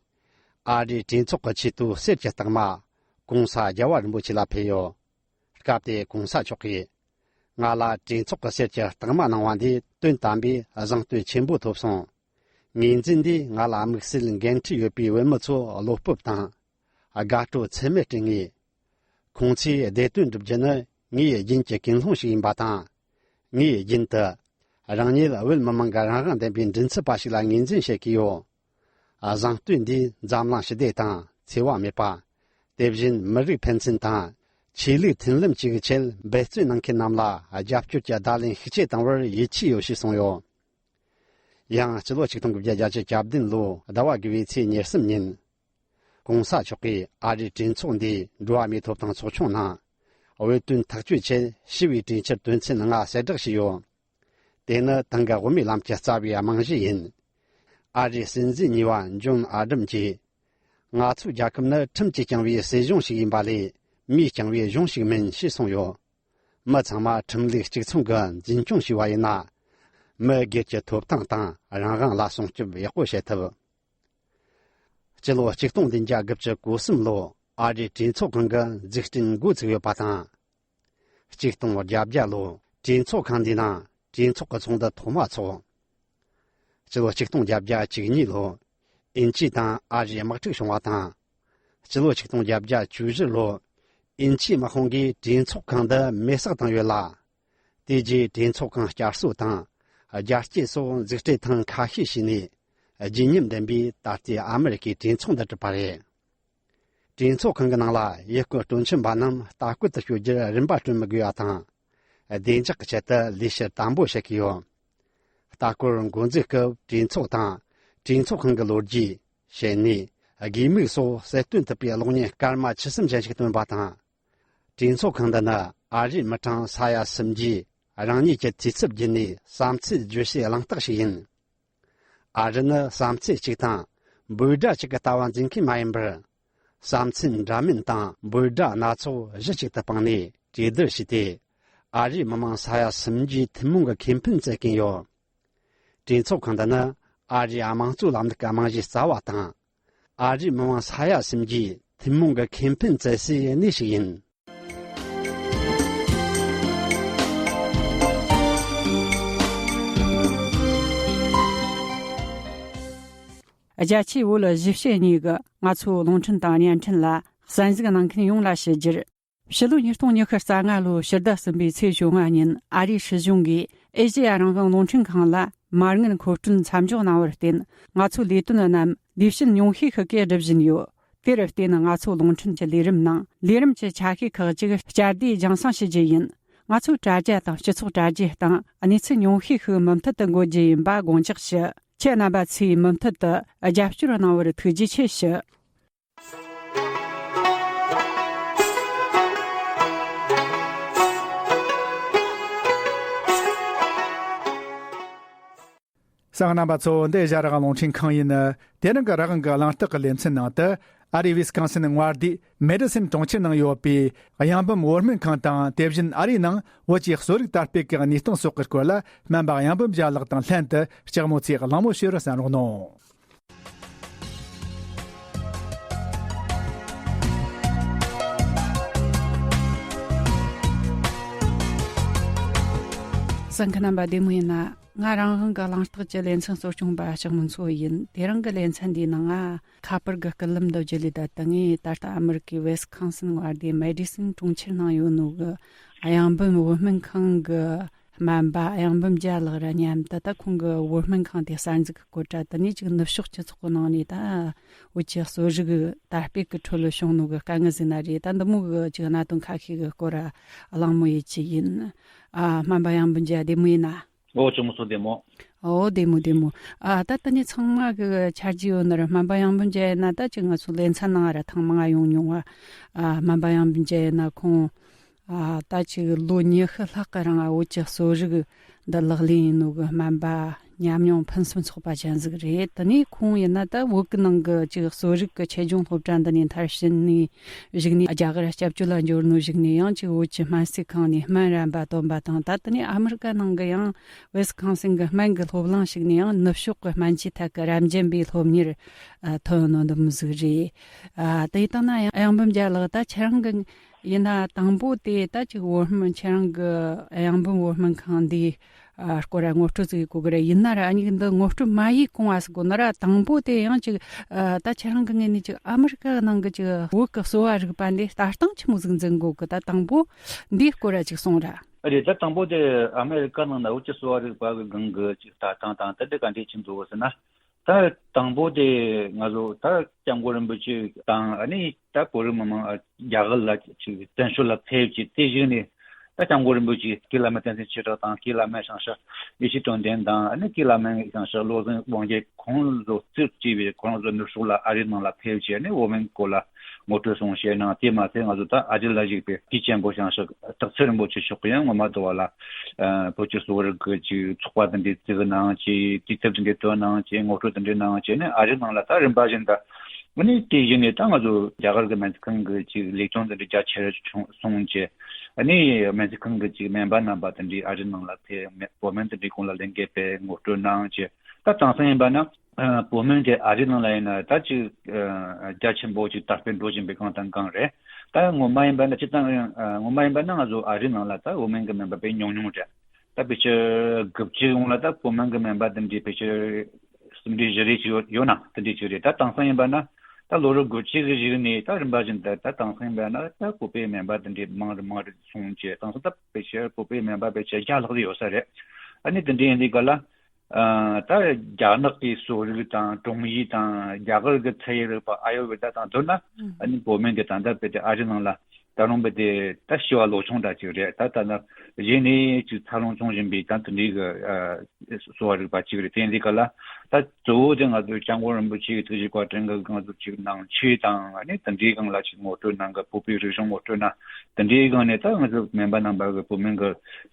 ཨ་རིའི་གྲོས་ཚོགས་ཀྱི་ཆེས་མཐོའི་གསེར་གྱི་རྟགས་མ་༸གོང་ས་རྒྱལ་བ་རིན་པོ་ཆེ་ལ་ཕུལ་ཡོད། སྐབས་དེར་༸གོང་ས་མཆོག་གིས། ང་ལ་གྲོས་ཚོགས་ཀྱི་གསེར་གྱི་རྟགས་མ་གནང་བ་འདིས་དོན་དམ་པའི་གཟེངས་བསྟོད་ཆེན་པོ་ཐོབ་སོང་། ངོས་འཛིན་འདིས་ང་ལ་དམིགས་བསལ་འགན་འཁྲི་ཡོད་པའི་བུད་མེད་ཚོར་བློ་སྤོབས་དང་། དགའ་སྤྲོ་ཚད་མེད་སྤྲད་ངེས། ཁོང་ཚོས་བདེ་དོན་སྒྲུབ་རྒྱུ་ནི་ངའི་རྒྱུན་གྱི་ཀུན་སློང་ཞིག་ཡིན་པ་དང་། ངས་རྒྱུན་དུ་རང་ཉིད་བོད་མི་མང་གི་རང་དབང་ལྡན་པའི་མགྲིན་ཚབ་པ་ཞིག་ལ་ངོས་འཛིན་བྱེད་ཀྱི་ཡོད། གཟེངས་བསྟོད་འདིས་འཛམ་གླིང་ཞི་བདེ་དང་འཚེ་བ་མེད་པ། དེ་བཞིན་མི་རིགས་ཕན་ཚུན་དང་ཆོས་ལུགས་མཐུན་ལམ་བཅས་ཀྱི་ཆེད་འབད་བརྩོན་གནང་མཁན་རྣམས་ལ་རྒྱབ་སྐྱོར་གྱི་བརྡ་ལན་ཤུགས་ཆེ་བཏང་བར་ཡིད་ཆེས་ཡོད་ཞེས་གསུངས་ཡོད། ཡང་སྤྱི་ལོ་ཆིག་སྟོང་དགུ་བརྒྱ་བརྒྱད་ཅུ་གྱ་བདུན་ལོའི་ཟླ་བ་དགུ་བའི་ཚེས་ཉེར་གསུམ་ཉིན། ༸གོང་ས་མཆོག་གིས་ཨ་རིའི་གྲོས་ཚོགས་འདིའི་འགྲོ་བ་མིའི་ཐོབ་ཐང་ཚོགས་ཆུང་ནང་། བོད་དོན་ཐག་གཅོད་ཆེད་ཞི་བའི་གྲོས་འཆར་དོན་ཚན་ལྔ་གསལ་བསྒྲགས་བྱས་ཡོད། དེ་ནི་དེང་གི་དབུ་མའི་ལམ་གྱི་རྩ་བའི་རྨང་གཞི་ཡིན། ཨ་རིའི་སྲིད་འཛིན་གཉིས་པ་ཇོན་ཨ་ཌམ་གྱིས། ང་ཚོའི་རྒྱལ་ཁབ་ནི་ཁྲིམས་ཀྱིས་བསྐྱངས་པའི་སྲིད་གཞུང་ཞིག་ཡིན་པ་ལས། མིས་བསྐྱངས་པའི་གཞུང་ཞིག་མིན་ཞེས་གསུངས་ཡོད། མི་ཚང་མ་ཁྲིམས་ལུགས་གཅིག་མཚུངས་ཀྱིས་འཛིན་སྐྱོང་བྱས་པ་ཡིན་ན། མི་སྒེར་གྱི་ཐོབ་ཐང་དང་རང་དབང་ལ་སྲུང་སྐྱོབ་ཡག་པོ་བྱེད་ཐུབ། སྤྱི་ལོ་ཆིག་སྟོང་བདུན་བརྒྱ་དགུ་བཅུ་གོ་གསུམ་ལོ་ཨ་རིའི་གྲོས་ཚོགས་ཁང་གི་འཛུགས་སྐྲུན་འགོ་ཚུགས་ཡོད་པ་དང་། ཆིག་སྟོང་བརྒྱད་བརྒྱ་ལོ་གྲོས་ཚོགས་ཁང་འདིའི་ནང་གྲོས་ཚོགས་ཀྱི་ཚོགས་འདུ་ཐོག་མ་འཚོགས། སྤྱི་ལོ་ཆིག་སྟོང་བརྒྱད་བརྒྱ་བཅུ་གཉིས་ལོ་དབྱིན་ཇི་དང་ཨ་རིའི་དམག་འཁྲུག་བྱུང་བ་དང་། སྤྱི་ལོ་ཆིག་སྟོང་བརྒྱད་བརྒྱ་བཅུ་བཞི་ལོ་དབྱིན་ཇིའི་དམག་དཔུང་གིས་གྲོས་ཚོགས་ཁང་འདི་མེ་སྲེག་བཏང་ཡོད་ལ། དེ་རྗེས་གྲོས་ཚོགས་ཁང་བསྐྱར་གསོ་དང་རྒྱ་སྐྱེད་སོགས་འཛུགས་སྐྲུན་ཐེངས་ཁ་ཤས་བྱས་ནས་བརྗིད་ཉམས་ལྡན་པའི་ད་ལྟའི་ཨ་མི་རི་ཀའི་གྲོས་ཚོགས་འདི་གྲུབ་པ་རེད། གྲོས་ཚོགས་ཁང་གི་ནང་ལ་ཡུལ་སྐོར་སྤྲོ་འཆམ་པ་རྣམས་ལྟ་སྐོར་དུ་སྐྱོད་རྒྱུར་རིན་པ་སྤྲོད་མི་དགོས་པ་དང་། བདེ་འཇགས་ཀྱི་ཆེད་དུ་ལས་བྱེད་དམ་པོ་བྱེད་ཀྱི་ཡོད། ལྟ་སྐོར་འགོ་འཛུགས་སྐབས་གྲོས་ཚོགས་དང་གྲོས་ཚོགས་ཁང་གི་ལོ་རྒྱུས། བྱས་ནས་ དགོས་དམིགས་སོགས་གསལ་སྟོན་ཐུབ་པའི་གློག་བརྙན་སྐར་མ་བཅུ་གསུམ་ཅན་ཞིག་བཏོན་པ་དང་། གྲོས་ཚོགས་ཁང་འདི་ནི་ཨ་རིའི་མི་གྲངས་ས་ཡ་སུམ་བརྒྱས་རང་ཉིད་ཀྱི་འཐུས་ཚབ་བརྒྱུད་ནས་བསམ་ཚུལ་བརྗོད་བྱའི་གླེང་སྟེགས་ཤིག་ཡིན། ཨ་རི་ནི་བསམ་ཚུལ་གཅིག་དང་འབོད་སྒྲ་གཅིག་གི་ལྟ་བ་འཛིན་མཁན་མ་ཡིན་པར། བསམ་ཚུལ་འདྲ་མིན་དང་འབོད་སྒྲ་སྣ་ཚོགས་གཞི་གཅིག་ཏུ་སྤུངས་ནས་གྲོས་བསྡུར་བྱས་ཏེ། ཨ་རིའི་མི་མང་ས་ཡ་སུམ་བརྒྱའི་ཐུན་མོང་གི་ཁེ་ཕན་བཙལ་གྱིན་ཡོད། གྲོས་ཚོགས་ཁང་འདི་ནི་ཨ་རིའི་དམངས་གཙོའི་ལམ་ལུགས་ཀྱི་རྨང་གཞི་རྩ་བ་དང་། ཨ་རིའི་མི་མང་ས་ཡ་སུམ་བརྒྱའི་ཐུན་མོང་གི་ཁེ་ཕན་བཙལ་སའི་གནས་ཤིག་ཡིན། རྒྱ་ཆེའི་བོད་གཞིས་བྱེས་གཉིས་ཀྱི་ང་ཚོའི་རླུང་འཕྲིན་དང་བརྙན་འཕྲིན་ལ་གསན་གཟིགས་གནང་མཁན་ཡོངས་ལ་ཞུ་རྒྱུར། ཕྱི་ལོ་ཉིས་སྟོང་ཉི་ཤུ་རྩ་ལྔ་ལོའི་ཕྱི་ཟླ་གསུམ་པའི་ཚེས་བཅོ་ལྔ་ཉིན་ཨ་རིའི་སྲིད་གཞུང་གིས་ཨེ་ཤེ་ཡ་རང་དབང་རླུང་འཕྲིན་ཁང་ལ་མ་དངུལ་མཁོ་སྤྲོད་མཚམས་འཇོག་གནང་བར་བརྟེན། ང་ཚོའི་ལས་དོན་རྣམས་ལས་བྱེད་ཉུང་ཤས་ཤིག་གིས་སྒྲུབ་བཞིན་ཡོད། དེར་བརྟེན་ང་ཚོའི་རླུང་འཕྲིན་གྱི་ལས་རིམ་ནང་ལས་རིམ་གྱི་ཆ་ཤས་ཁག་ཅིག་བསྐྱར་ཟློས་རྒྱང་སྲིང་ཞུ་རྒྱུ་ཡིན། ང་ཚོའི་དྲ་རྒྱ་དང་སྤྱི་ཚོགས་དྲ་རྒྱའི་སྟེང་གནས་ཚུལ་ཉུང་ཤས་ཤིག་མུ་མཐུད་དུ་འགོད་རྒྱུ་ཡིན་པ་དགོངས་འཇགས་ཞུ། ཁྱེད་རྣམ་པ་ཚོས་མུ་མཐུད་དུ་རྒྱབ་སྐྱོར་གནང་བར་ཐུགས་རྗེ་ཆེ་ཞུ། གསན་མཁན་རྣམ་པ་ཚོ། འདི་ཨེ་ཤ་ཡ་རང་དབང་རླུང་འཕྲིན་ཁང་ཡིན། དེ་རིང་གི་རང་དབང་གི་གླེང་སྟེགས་ཀྱི་ལེ་ཚན་ནང་དུ། ཨ་རིའི་ཝི་སི་ཀོན་སིན་མངའ་སྡེའི་མེ་ཌི་སིན་གྲོང་ཁྱེར་ནང་ཡོད་པའི་གཡང་འབུམ་བོད་སྨན་ཁང་དང་། དེ་བཞིན་ཨ་རིའི་ནང་བོད་ཀྱི་གསོ་རིག་དར་སྤེལ་གྱི་གནས་སྟངས་སོགས་ཀྱི་སྐོར་ལ། སྨན་པ་གཡང་འབུམ་རྒྱལ་ལགས་དང་ལྷན་དུ་ལྕགས་མོ་ཚེ་གླེང་མོལ་ཞུ་རུ་གསན་རོགས་གནང་། གསན་མཁན་རྣམ་པ་བདེ་མོ་ཡིན་ན། ང་རང་དབང་གི་གླེང་སྟེགས་ཀྱི་ལེ་ཚན་གཙོ་སྐྱོང་པ་ལྕགས་མོ་མཚོ་ཡིན། དེ་རིང་གི་ལེ་ཚན་འདིའི་ནང་ང་ཁ་པར་གྱི་སྐུད་ལམ་དུ་བརྒྱུད་ལས་བསྡད་དེ། ངས་ད་ལྟ་ཨ་མི་རི་ཀའི་ཝེ་སི་ཀོན་སིན་མངའ་སྡེའི་མེ་ཌི་སིན་གྲོང་ཁྱེར་ནང་ཡོད་ནོ་གི་གཡང་འབུམ་བོད་སྨན་ཁང་གི་སྨན་པ་གཡང་འབུམ་རྒྱལ་ལགས་ར་མཉམ་དུ། ད་ཁོང་གི་བོད་སྨན་ཁང་དེ་གསར་འཛུགས་ཀྱི་སྐོར་ར། དེ་ནས་ཅིག་ནུབ་ཕྱོགས་སྤྱི་ཚོགས་ཀྱི་ནང་ནས་ད་བོད་ཀྱི་གསོ་རིག་དར་སྤེལ་གྱི་ཁྲོད་ལ་བྱུང་ནོ་གི་དཀའ་ངལ་ཟིག་ན་རེད། ད་འདི་མོ་གི་ཅིག་གནད་དོན་ཁ་ཤས་ཀྱི་སྐོར་ར་གླེང་མོལ་ཡེད་རྒྱུ་ཡིན། ཨ། སྨན་པ་གཡང་འབུམ་རྒྱལ་བདེ་མོ་ཡིན་ན། ཨོ། ལྕགས་མོ་མཚོ་བདེ་མོ། ཨོ། བདེ་མོ་བདེ་མོ། ཨ། ད་ལྟ་ནས་ཚང་མ་གི་ཆ་རྒྱུས་ཡོད་ནི་རེད། སྨན་པ་གཡང་འབུམ་རྒྱལ་ཡིན་ན་ད་ཅིག་ང་ཚོ་ལེ་ཚན་ནང་ར་ཐེངས་མང་ང་ཡོང་མྱོང་བ། ཨ། སྨན་པ་གཡང་འབུམ་རྒྱལ་ཡིན་ན་ཁོང་། ཨ། ད་ཅིག་ལོ་ཉི་ཤུ་ལྷག་གི་རིང་བོད་ཀྱི་གསོ་རིག་འདི་ལག་ལེན་ཡིན་ནོ་གི་སྨན་པ་ཉམས་མྱོང་ཕུན་སུམ་ཚོགས་པ་ཅན་ཟིག་རེད། དེ་ནས་ཁོང་ཡིན་ན་ད་བོད་གི་ནང་གི་ཅིག་གསོ་རིག་གི་ཆེད་སྦྱོང་སློབ་གྲྭ་འདི་ནས་མཐར་ཕྱིན་ནས་གཞུག་ནས་རྒྱ་གར་སྐྱབས་བཅོལ་ལ་འབྱོར་ནོ། གཞུག་ནས་ཡང་ཅིག་བོད་ཀྱི་སྨན་རྩིས་ཁང་ནས་སྨན་རམ་པ་བཏོན་པ་དང་། ད་དེ་ནས་ཨ་མི་རི་ཀ་ནང་གི་ཡང་ཝེ་སི་ཀོན་སིན་གི་སྨན་གྱི་སློབ་གླིང་ཞིག་ནས་ཡང་ནུབ་ཕྱོགས་ཀྱི་སྨན་བཅོས་ཐད་ཀྱི་རབ་འབྱམས་པའི་སློབ་གཉེར་ཐོན་ནོ་འདི་མོ་ཟིག་རེད། ཨ། དེ་ལྟ་ན་ཡང་གཡང་འབུམ་རྒྱལ་ལགས་ད་ཁྱེད་རང་གི་ཡིན་ན་དང་པོ་དེ་ད་ཅིག་བོད་སྨན། ཁྱེད་རང་གི་གཡང་འབུམ་བོད་སྨན་ཁང་འདིའི་ཨ་སྐོར་ར་ངོ་སྤྲོད་ཟིག་ཡེད་དགོས་གི་རེད། ཡིན་ན་ར་ཨ་ནི་འདི་ངོ་སྤྲོད་མ་ཡེད་གོང་ང་ཟིག་གོ་ན་ར། དང་པོ་དེ་ཡང་ཅིག་ཨ་ད་ཁྱེད་རང་གི་ངོས་ནས་ཅིག་ཨ་མི་རི་ཀ་ནང་གི་ཅིག་བོད་གི་གསོ་བ་རིག་པ་འདི་ལྟ་སྟངས་ཆི་མོ་ཟིག་འཛིན་དགོས་གི། ད་དང་པོ་འདིའི་སྐོར་ར་ཅིག་གསུངས་ར། ཨ་རེད། ད་དང་པོ་དེ་ཨ་མི་རི་ཀ་ནང་ན་བོད་ཀྱི་གསོ་བ་རིག་པ་གི་སྒང་གི་ཅིག་ལྟ་སྟངས་དང་དེ་འདྲ་ག་འདྲས་ཆི་འདུག་ཟེར་ན། ད་དང་པོ་དེ་ང་ཚོ་ད་སྐྱབས་མགོན་རིན་པོ་ཆེ་དང་། ཨ་ནི་ད་བོད་རིགས་མི་མང་རྒྱ་གར་ལ་ཅིག་བཙན་བྱོལ་ལ་ཕེབས་ཀྱི་དེ་བཞིན་ནས། ད་སྐྱབས་མགོན་རིན་པོ་ཆེ་སྐྱེས་བླ་མ་བསྟན་འཛིན་ཆོས་གྲགས་དང་། སྐྱེས་བླ་མ་བྱང་ཤར་ཡེ་ཤེས་དོན་ལྡན་དང་། ཨ་ནི་སྐྱེས་བླ་མ་བྱང་ཤར་བློ་བཟང་དབང་རྒྱལ་ཁོང་ཚོ་གཙོས་པའི་ཁོང་ཚོ་ནུབ་ཕྱོགས་ལ་ཨ་རིའི་ནང་ལ་ཕེབས་བྱས་ནས་བོད་སྨན་སྐོར་ལ་ངོ་སྤྲོད་གསུང་བཤད་གནང་། དེ་མ་ཟད་ང་ཚོ་ད་ཨ་རི་ལ་བཞུགས་པའི་དུས་ཆེན་པོ་བྱང་ཤར་སྟག་འཚེར་རིན་པོ་ཆེ་མཆོག་གིས་ཡང་ངོ་མ་དུ་བ་ལ་ཨ་བོད་ཀྱི་གསོ་བ་རིག་གི་ཅིག་ཚོགས་པ་དེ་འདྲའི་བཙུགས་གནང་བྱས། དུས་དེབ་དེ་འདྲའི་བཏོན་གནང་བྱས། ངོ་སྤྲོད་དེ་འདྲའི་གནང་བྱས་ནས་ཨ་རིའི་ནང་ལ་ད་རིམ་པ་བཞིན་དུ། ཨ་ནི་དེ་བཞིན་ནས་ད་ང་ཚོ་རྒྱ་གར་གྱི་སྨན་རྩིས་ཁང་གི་ཅིག་ལས་ཁུངས་དེ་འདྲའི་རྒྱ་ཆེར་སོང་བྱས། ཨ་ནི་སྨན་རྩིས་ཁང་གི་ཅིག་སྨན་པ་རྣམ་པ་དེ་འདྲའི་ཨ་རིའི་ནང་ལ་ཕེབས། བོད་སྨན་དེ་འདྲའི་སྐོར་ལ་ལས་འགུལ་སྤེལ་ངོ་སྤྲོད་གནང་བྱས། ད་དེང་སང་ཡིན་པ་ན་ཨ་བོད་སྨན་དེ་ཨ་རིའི་ནང་ལ་ཡིན་ན་ད་ཅིག་ཨ་རྒྱ་ཆེན་པོ་ཅིག་དར་སྤེལ་འགྲོ་བཞིན་པའི་སྒང་དང་སྒང་རེད། ད་སྔོན་མ་ཡིན་པ་ན་སྤྱིར་བཏང་ཨ་སྔོན་མ་ཡིན་པ་ན་ང་ཚོ་ཨ་རིའི་ནང་ལ་ད་བོད་སྨན་གྱི་སྨན་པ་དཔེ་ཉུང་ཉུང་རེད། ད་ཕལ་ཆེར་དགུ་བཅུའི་སྔོན་ལ་ད་བོད་སྨན་གྱི་སྨན་པ་དེ་འདྲའི་ཕལ་ཆེར་སུམ་སྒྲིལ་བཞི་སྒྲིལ་ཅིག་ཡོད་ཡོད་ན་དེ་འདྲའི་ཅིག་རེད། ད་དེང་སང་ཡིན་པ་ན་ད་ལོ་རབས་དགུ་བཅུ་གི་གཞུག་ནས་ད་རིམ་པ་བཞིན་དུ་ད་དེང་སང་ཡིན་པ་ན་ད་བོད་པའི་སྨན་པ་དེ་འདྲའི་མང་རུ་མང་རུ་སོང་བྱས། དེང་སང་ད་ཕལ་ཆེར་བོད་པའི་སྨན་པ་ཕལ་ཆེར་བརྒྱ་ལྷག་ཙམ་ཡོད་ས་རེད། ཨ་ནི་དེ་འདྲའི་ཡིན་དུས་ག་ལ་ཨ་ད་རྒྱ་ནག་གི་གསོ་རིག་དང་དྲུང་ཡིག་དང་རྒྱ་གར་གྱི་ཚད་ཡོད་རིག་པ་ཨ་ཡུར་ཝེ་ད་དང་བསྡུར་ན། ཨ་ནི་བོད་སྨན་དེ་ད་ལྟ་ཕལ་ཆེར་ཨ་རི་ནང་ལ། ད་རུང་བས་དེ་ད་ཞི་བ་ལོ་ཆུང་འདྲ་ཅིག་རེད། ད་ད་ན་གཞི་ནས་ཅིག་འཚར་ལོངས་བྱུང་བཞིན་པའི་ད་དེ་འདྲའི་གི་ཨ་གསོ་བ་རིག་པ་ཅིག་རེད། དེ་འདི་ག་ལ་ད་གཙོ་བོ་དེ་ང་ཚོའི་སྐྱབས་མགོན་རིན་པོ་ཆེ་གི་ཐུགས་རྗེ་བཀའ་དྲིན་གི་ང་ཚོ་ཅིག་ནང་ཆོས་དང་ཨ་ནི་དེ་འདྲའི་སྒང་ལ་ཅིག་ངོ་སྤྲོད་གནང་གི། བོད་པའི་རིག་གཞུང་ངོ་སྤྲོད་ན་དེ་འདྲའི་སྒང་ནས་ད་ང་ཚོ་སྨན་པ་རྣམ་པ་གི་བོད་སྨན་གི་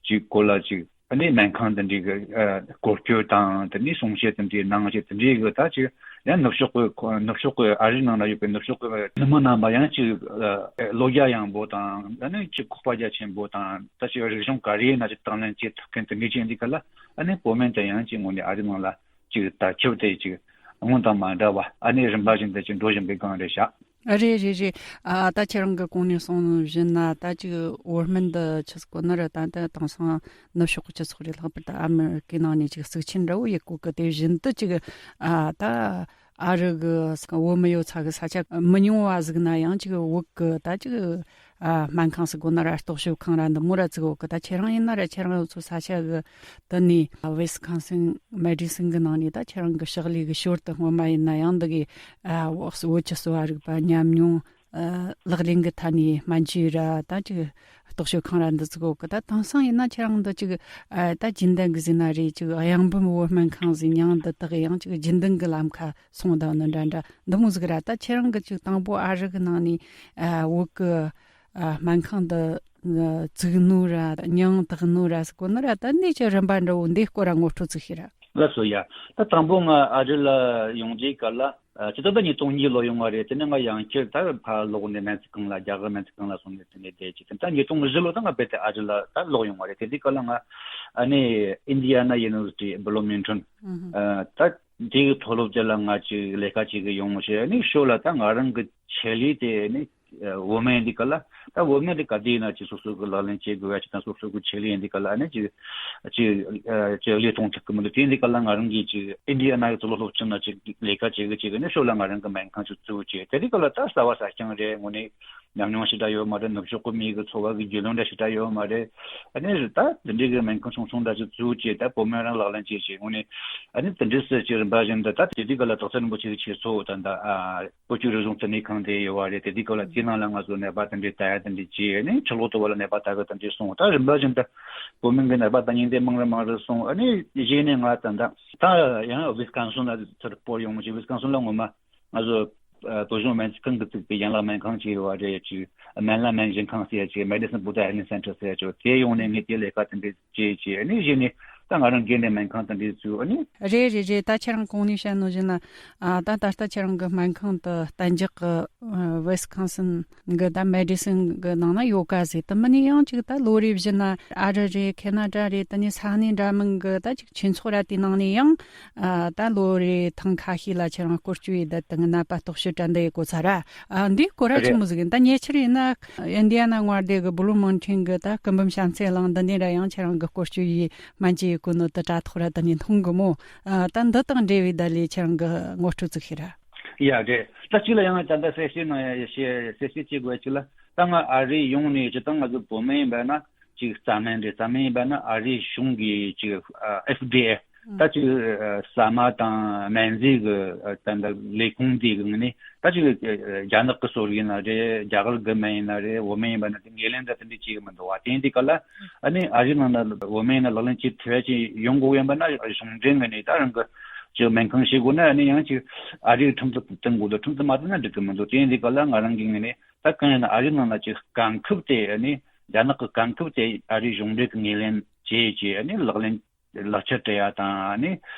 ཅིག་སྐོར་ལ་ཅིག་ཨ་ནི་སྨན་ཁང་དེ་འདྲའི་གི་ཨ་སྐོར་སྐྱོད་དང་དེ་ནས་གསུང་བཤད་དེ་འདྲའི་གནང་བྱས། དེ་འདྲའི་གི་ད་ཅིག་ཡང་ནུབ་ཕྱོགས་གི་ཁོ་ནུབ་ཕྱོགས་གི་ཨ་རི་ནང་ལ་ཡོད་པའི་ནུབ་ཕྱོགས་གི་ནུབ་མི་རྣམ་པ་ཡང་ཅིག་ཨ་བློ་རྒྱ་ཡངས་པོ་དང་ཨ་ནི་ཅིག་ཁོག་པ་རྒྱ་ཆེན་པོ་དང་། ད་ཅིག་རིག་གཞུང་ག་རེ་ཡིན་ན་ཅིག་དང་ལེན་བྱེད་ཐུབ་མཁན་དེ་འདྲའི་ཅིག་འདི་ག་ལ་ཨ་ནི་བོད་སྨན་དེ་ཡང་ཅིག་དངོས་གནས་ཨ་རི་ནང་ལ་ཅིག་དར་ཁྱབ་དེ་ཅིག་སྔོན་དང་མ་འདྲ་བ་ཨ་ནི་རིམ་པ་བཞིན་དུ་ཅིག་འགྲོ་བཞིན་པའི་སྒང་རེད་ཤག། ཨ་རེད་རེད་རེད། ཨ་ད་ཁྱེད་རང་གི་གོང་ནས་གསུངས་བཞིན་ན་ད་ཅིག་བོད་སྨན་འདི་ཆི་ཟིག་གོ་ནི་རེད། ད་ད་དེང་སང་ནུབ་ཕྱོགས་ཀྱི་སྤྱི་ཚོགས་རེད། ལྷག་པར་དུ་ཨ་མི་རི་ཀའི་ནང་ནས་ཅིག་གཙིགས་ཆེན་འདྲ་བོ་ཡེད་གོ་གི། དེ་བཞིན་དུ་ཅིག་ཨ་ད་ཨ་རི་གི་བོད་མི་ཡོད་ས་གི་ས་ཆ་མི་ཉུང་བ་ཟིག་ན་ཡང་ཅིག་བོད་གི་ད་ཅིག་ཨ་སྨན་ཁང་ཟིག་གོ་ནི་རེད། རྟོག་ཞིབ་ཁང་ར་འདི་མོ་ར་བཙུགས་ཡོད་གི། ད་ཁྱེད་རང་ཡིན་ན་ར་ཁྱེད་རང་ཡོད་ཚོ་ས་ཆ་གི་དེ་ནས་ཝི་སི་ཀོན་སིན་མེ་ཌི་སིན་གི་ནང་ནས་ད་ཁྱེད་རང་གི་ཕྱག་ལས་གི་ཞོར་དུ་སྔོན་མ་ཡིན་ན་ཡང་འདི་གི་ཨ་བོད་ཀྱི་གསོ་བ་རིག་པ་ཉམས་མྱོང་ཨ་ལག་ལེན་གི་ཐད་ནས་སྨན་བཅོས་ར་ད་ཅིག་རྟོག་ཞིབ་ཁང་ར་འདི་བཙུགས་ཡོད་གི། ད་དེང་སང་ཡིན་ན་ཁྱེད་རང་འདི་ཅིག་ཨ་ད་རྒྱུན་ལྡན་གི་ཟེར་ན་རེད། ཅིག་གཡང་འབུམ་བོད་སྨན་ཁང་ཟེར་མྱིང་འདི་དག་ཡང་ཅིག་རྒྱུན་ལྡན་གི་ལམ་ཁ་སོང་བསྡད་ནི་འདྲ་འདྲ་འདི་མོ་ཟིག་ར། ད་ཁྱེད་རང་གི་ཅིག་དང་པོ་ཨ་རི་གི་ནང་ནས་ཨ་བོད་གི་ཨ་སྨན་ཁང་འདི་ཨ་བཙུགས་ནོ་ར་མྱིང་བཏགས་ནོ་ར་ཟེར་གོ་ནི་ར། ད་འདི་ཅིག་རིམ་པ་འདྲ་བོ་འདི་སྐོར་ར་ངོ་སྤྲོད་ཅིག་ཤིག་ར། ལགས་སོ། ཡ། ད་དང་པོ་ང་ཨ་རི་ལ་ཡོང་དུས་སྐབས་ལ་ཨ་སྤྱི་ཚོགས་ད་ཉིས་སྟོང་གཉིས་ལོ་ཡོང་བ་རེད། དེ་ནས་ང་ཡང་བསྐྱར་ད་ཕར་ལོག་ནས་སྨན་རྩིས་ཁང་ལ་རྒྱ་གར་སྨན་རྩིས་ཁང་ལ་སོང་ནས་དེ་ནས་བསྡད་ཅིག། དེ་ད་ཉིས་སྟོང་བཞི་ལོ་ད་ང་རྦད་དེ་ཨ་རི་ལ་ད་ལོག་ཡོང་བ་རེད། དེ་དུས་སྐབས་ལ་ང་ཨ་ནི་ཨིན་ཌི་ཡ་ན་ཡུ་ནི་ཝར་སི་ཊི་བྷི་ལོ་མིང་ཊོན་ཨ་ད་དེའི་མཐོ་སློབ་དེ་ལ་ང་ཅིག་ལས་ཀ་བྱེད་གི་ཡོང་བྱས། ཨ་ནི་ཞོར་ལ་ད་ང་རང་གི་ཆེད་ལས་དེ་ཨ་ནི་བོད་སྨན་འདི་ག་ལ་ད་བོད་སྨན་འདི་ག་དུས་ཡིན་ན་ཅིག་སོ་སོ་གི་ལག་ལེན་བྱེད་དགོས་ཡ་ཅིག་དང་སོ་སོ་གི་ཆེད་ལས་འདི་ག་ལ་ཨ་ནི་ཅིག་ཅིག་ཅིག་ལས་གཏོང་ཐུབ་གི་མི་འདུག། དེ་འདི་ག་ལ་ང་རང་གིས་ཅིག་ཨིན་ཌི་ཡ་ན་གི་གཙུག་ལག་སློབ་ཆེན་ལ་ཅིག་ལས་ཀ་བྱེད་གི་བྱེད་གི་ནས་ཞོར་ལ་ང་རང་གི་སྨན་ཁང་ཅིག་བཙུགས་བྱས། དེ་འདི་ག་ལ་ད་གསར་བ་གསར་རྐྱང་རེད། དངོས་གནས་ཉམས་མྱོང་ཞེ་དྲག་ཡོད་མ་རེད། ནུབ་ཕྱོགས་གི་མི་གི་འཚོ་བ་གི་རྒྱུས་ལོན་འདྲ་ཞེ་དྲག་ཡོད་མ་རེད། ཨ་ནི་ད་དེ་འདྲའི་གི་སྨན་ཁང་ཆུང་ཆུང་འདྲ་ཅིག་བཙུགས་བྱས། ད་བོད་སྨན་རང་ལག་ལེན་བྱས་བྱས། དངོས་གནས་ཨ་ནི་དེ་འདྲའི་སྲིད་ཀྱི་རིམ་པ་བཞིན་དུ་ད་དེ་དུས་ག་ལ་དོགས་སེལ་རིན་པོ་ཆེ་གི་ཆེད་ཚོགས་ད་ད་ཨ། བོད་ཀྱི་རིག་གཞུང་བསྟི་གནས་ཁང་དེ་ཡོད་པ་རེད། དེ་དུས་སྐབས་ལ་དེའི་ནང་ལ་ང་ཚོ་ནད་པ་དེ་འདྲའི་ལྟ་ཡ་དེ་འདྲའི་བྱས། ཨ་ནི་ཕྱི་ལོགས་དུ་བ་ལ་ནད་པ་ལྟ་གི་དེ་འདྲའི་སོང་། ད་རིམ་པ་བཞིན་དུ་བོད་སྨན་གྱི་ནད་པ་ལྟ་མཁན་དེ་མང་རུ་མང་རུ་སོང་། ཨ་ནི་གཞི་ནས་ང་ད་ད་ད་ཡང་ཝི་སི་ཀོན་སིན་ལ་ཚུར་སྤོར་ཡོང་བྱས། ཝི་སི་ཀོན་སིན་ལ་ངོ་མ་ང་ཚོ་ཨ་བོད་གཞུང་སྨན་རྩིས་ཁང་གིས་བཙུགས་པའི་ཡན་ལག་སྨན་ཁང་ཅིག་ཡོད་པ་རེད། ཅིག་སྨན་བླ་སྨན་སྦྱིན་ཁང་ཟེར་ཡ་ཅིག། Medicine Buddha Healing Center ཟེར་ཡ་ཅིག། དེ་ཡོང་ནས་ངས་དེ་ལས་ཀ་དེ་འདྲའི་བྱས་བྱས། ཨ་ནི་གཞི་ནས་ད་ང་རང་སྒེར་ནས་སྨན་ཁང་དེ་འདྲའི་བཙུགས། ཨ་ནི། རེད་རེད་རེད། ད་ཁྱེད་རང་གོང་ནས་བཤད་ནོ་བཞིན་ན་ཨ་ད་ད་ལྟ་ཁྱེད་རང་གི་སྨན་ཁང་དུ་གཏན་འཇགས་ཀྱི་ཨ་ཝི་སི་ཀོན་སིན་གི་ད་མེ་ཌི་སིན་གི་ནང་ན་ཡོད་ག་ཟེར། དེ་མིན་ནས་ཡང་ཅིག་ད་ལོ་རེ་བཞིན་ན་ཨ་རི་རེད། ཁེ་ན་ཌ་རེད། དེ་ནས་ས་གནས་འདྲ་མིན་གི་ད་ཅིག་ཆོས་ཚོགས་ར་དེའི་ནང་ནས་ཡང་ཨ་ད་ལོ་རེ་ཐེངས་ཁ་ཤས་ལ་ཁྱེད་རང་སྐོར་སྐྱོད་ཡས་ད་དེ་ནད་པ་རྟོག་ཞིབ་གྲ་འདི་ཡས་གོ་ཚར་ར། ཨ་འདི་སྐོར་ར་ཆི་རེད། མོ་ཟིག་ཡིན། ད་ཉེ་ཆར་ཡིན་ན་ཨིན་ཌི་ཡ་ན་མངའ་སྡེ་གི་བྷུ་ལུ་མོན་ཊེན་གི་ད་སྐུ་འབུམ་བྱམས་བརྩེ་གླིང་འདི་ནས་ར་ཡང་ཁྱེད་རང་གི་སྐོར་སྐྱོད་ཡས་སྨན་བཅོས་ཡས་གོ་ནོ་དེ་དྲ་ཐོག་ར་དེ་ནས་མཐོང་གི་མོ། ཨ་ད་འདི་དང་འབྲེལ་བའི་ད་ལས་ཁྱེད་རང་གི་ངོ་སྤྲོད་ཅིག་ཤིག་ར། ཡ་རེད། ད་གཅིག་ལ་ཡང་ད་ལྟ་གསལ་བཤད་གནང་ཡ་བཤད་གསལ་བཤད་བྱེད་དགོས་གཅིག་ལ། ད་ང་ཨ་རི་ཡོང་ནས་སྤྱིར་བཏང་ང་ཚོ་བོད་སྨན་ཡིན་པ་ན་ཅིག་རྩ་སྨན་རེད། རྩ་སྨན་ཡིན་པ་ན་ཨ་རིའི་གཞུང་གི་ཅིག་ཨེཕ་ཌི་ཨེ་ད་ཅིག་ཟ་མ་དང་སྨན་རྫས་ཀྱི་ད་ལྟ་ལས་ཁུངས་འདི་གི་ངོས་ནས་ད་ཅིག་རྒྱ་ནག་གི་གསོ་རིག་ཡིན་ན་རེད། རྒྱ་གར་གི་སྨན་ཡིན་ན་རེད། བོད་སྨན་ཡིན་པ་ན་དེ་ངོས་ལེན་ད་དེ་འདྲ་བྱེད་གི་མི་འདུག་བ། དེ་འདི་ག་ལ་ཨ་ནི་ཨ་རིའི་ནང་ན་བོད་སྨན་ཡིན་ན་ལག་ལེན་བྱེད་ཐུབ་ཡ་ཅིག་ཡོང་དགོས་ཡིན་པ་ན་གཞུང་འབྲེལ་ངོས་ནས་ད་རང་གི་ཅིག་སྨན་ཁང་བྱེད་དགོས་ན་ཨ་ནི་ཡང་ཅིག་ཨ་རིའི་ཁྲིམས་དེབ་བཏིང་དགོས་འདུག། ཁྲིམས་དེབ་མ་བཏིང་ན་འགྲིག་གི་མི་འདུག། དེ་འདི་ག་ལ་ང་རང་གི་ངོས་ནས་ད་གང་ཡིན་ན་ཨ་རིའི་ནང་ན་ཅིག་སྐམ་ཁུབ་དེ་ཨ་ནི་རྒྱ་ནག་གི་སྐམ་ཁུབ་དེ་ཨ་རིའི་གཞུང་འབྲེལ་གྱི་ངོས་ལེན་བྱས་བྱས་ཨ་ནི་ལག་ལེན་ལག་ཁྱེར་སྤྲད་ཡ་དང་ཨ་ནི་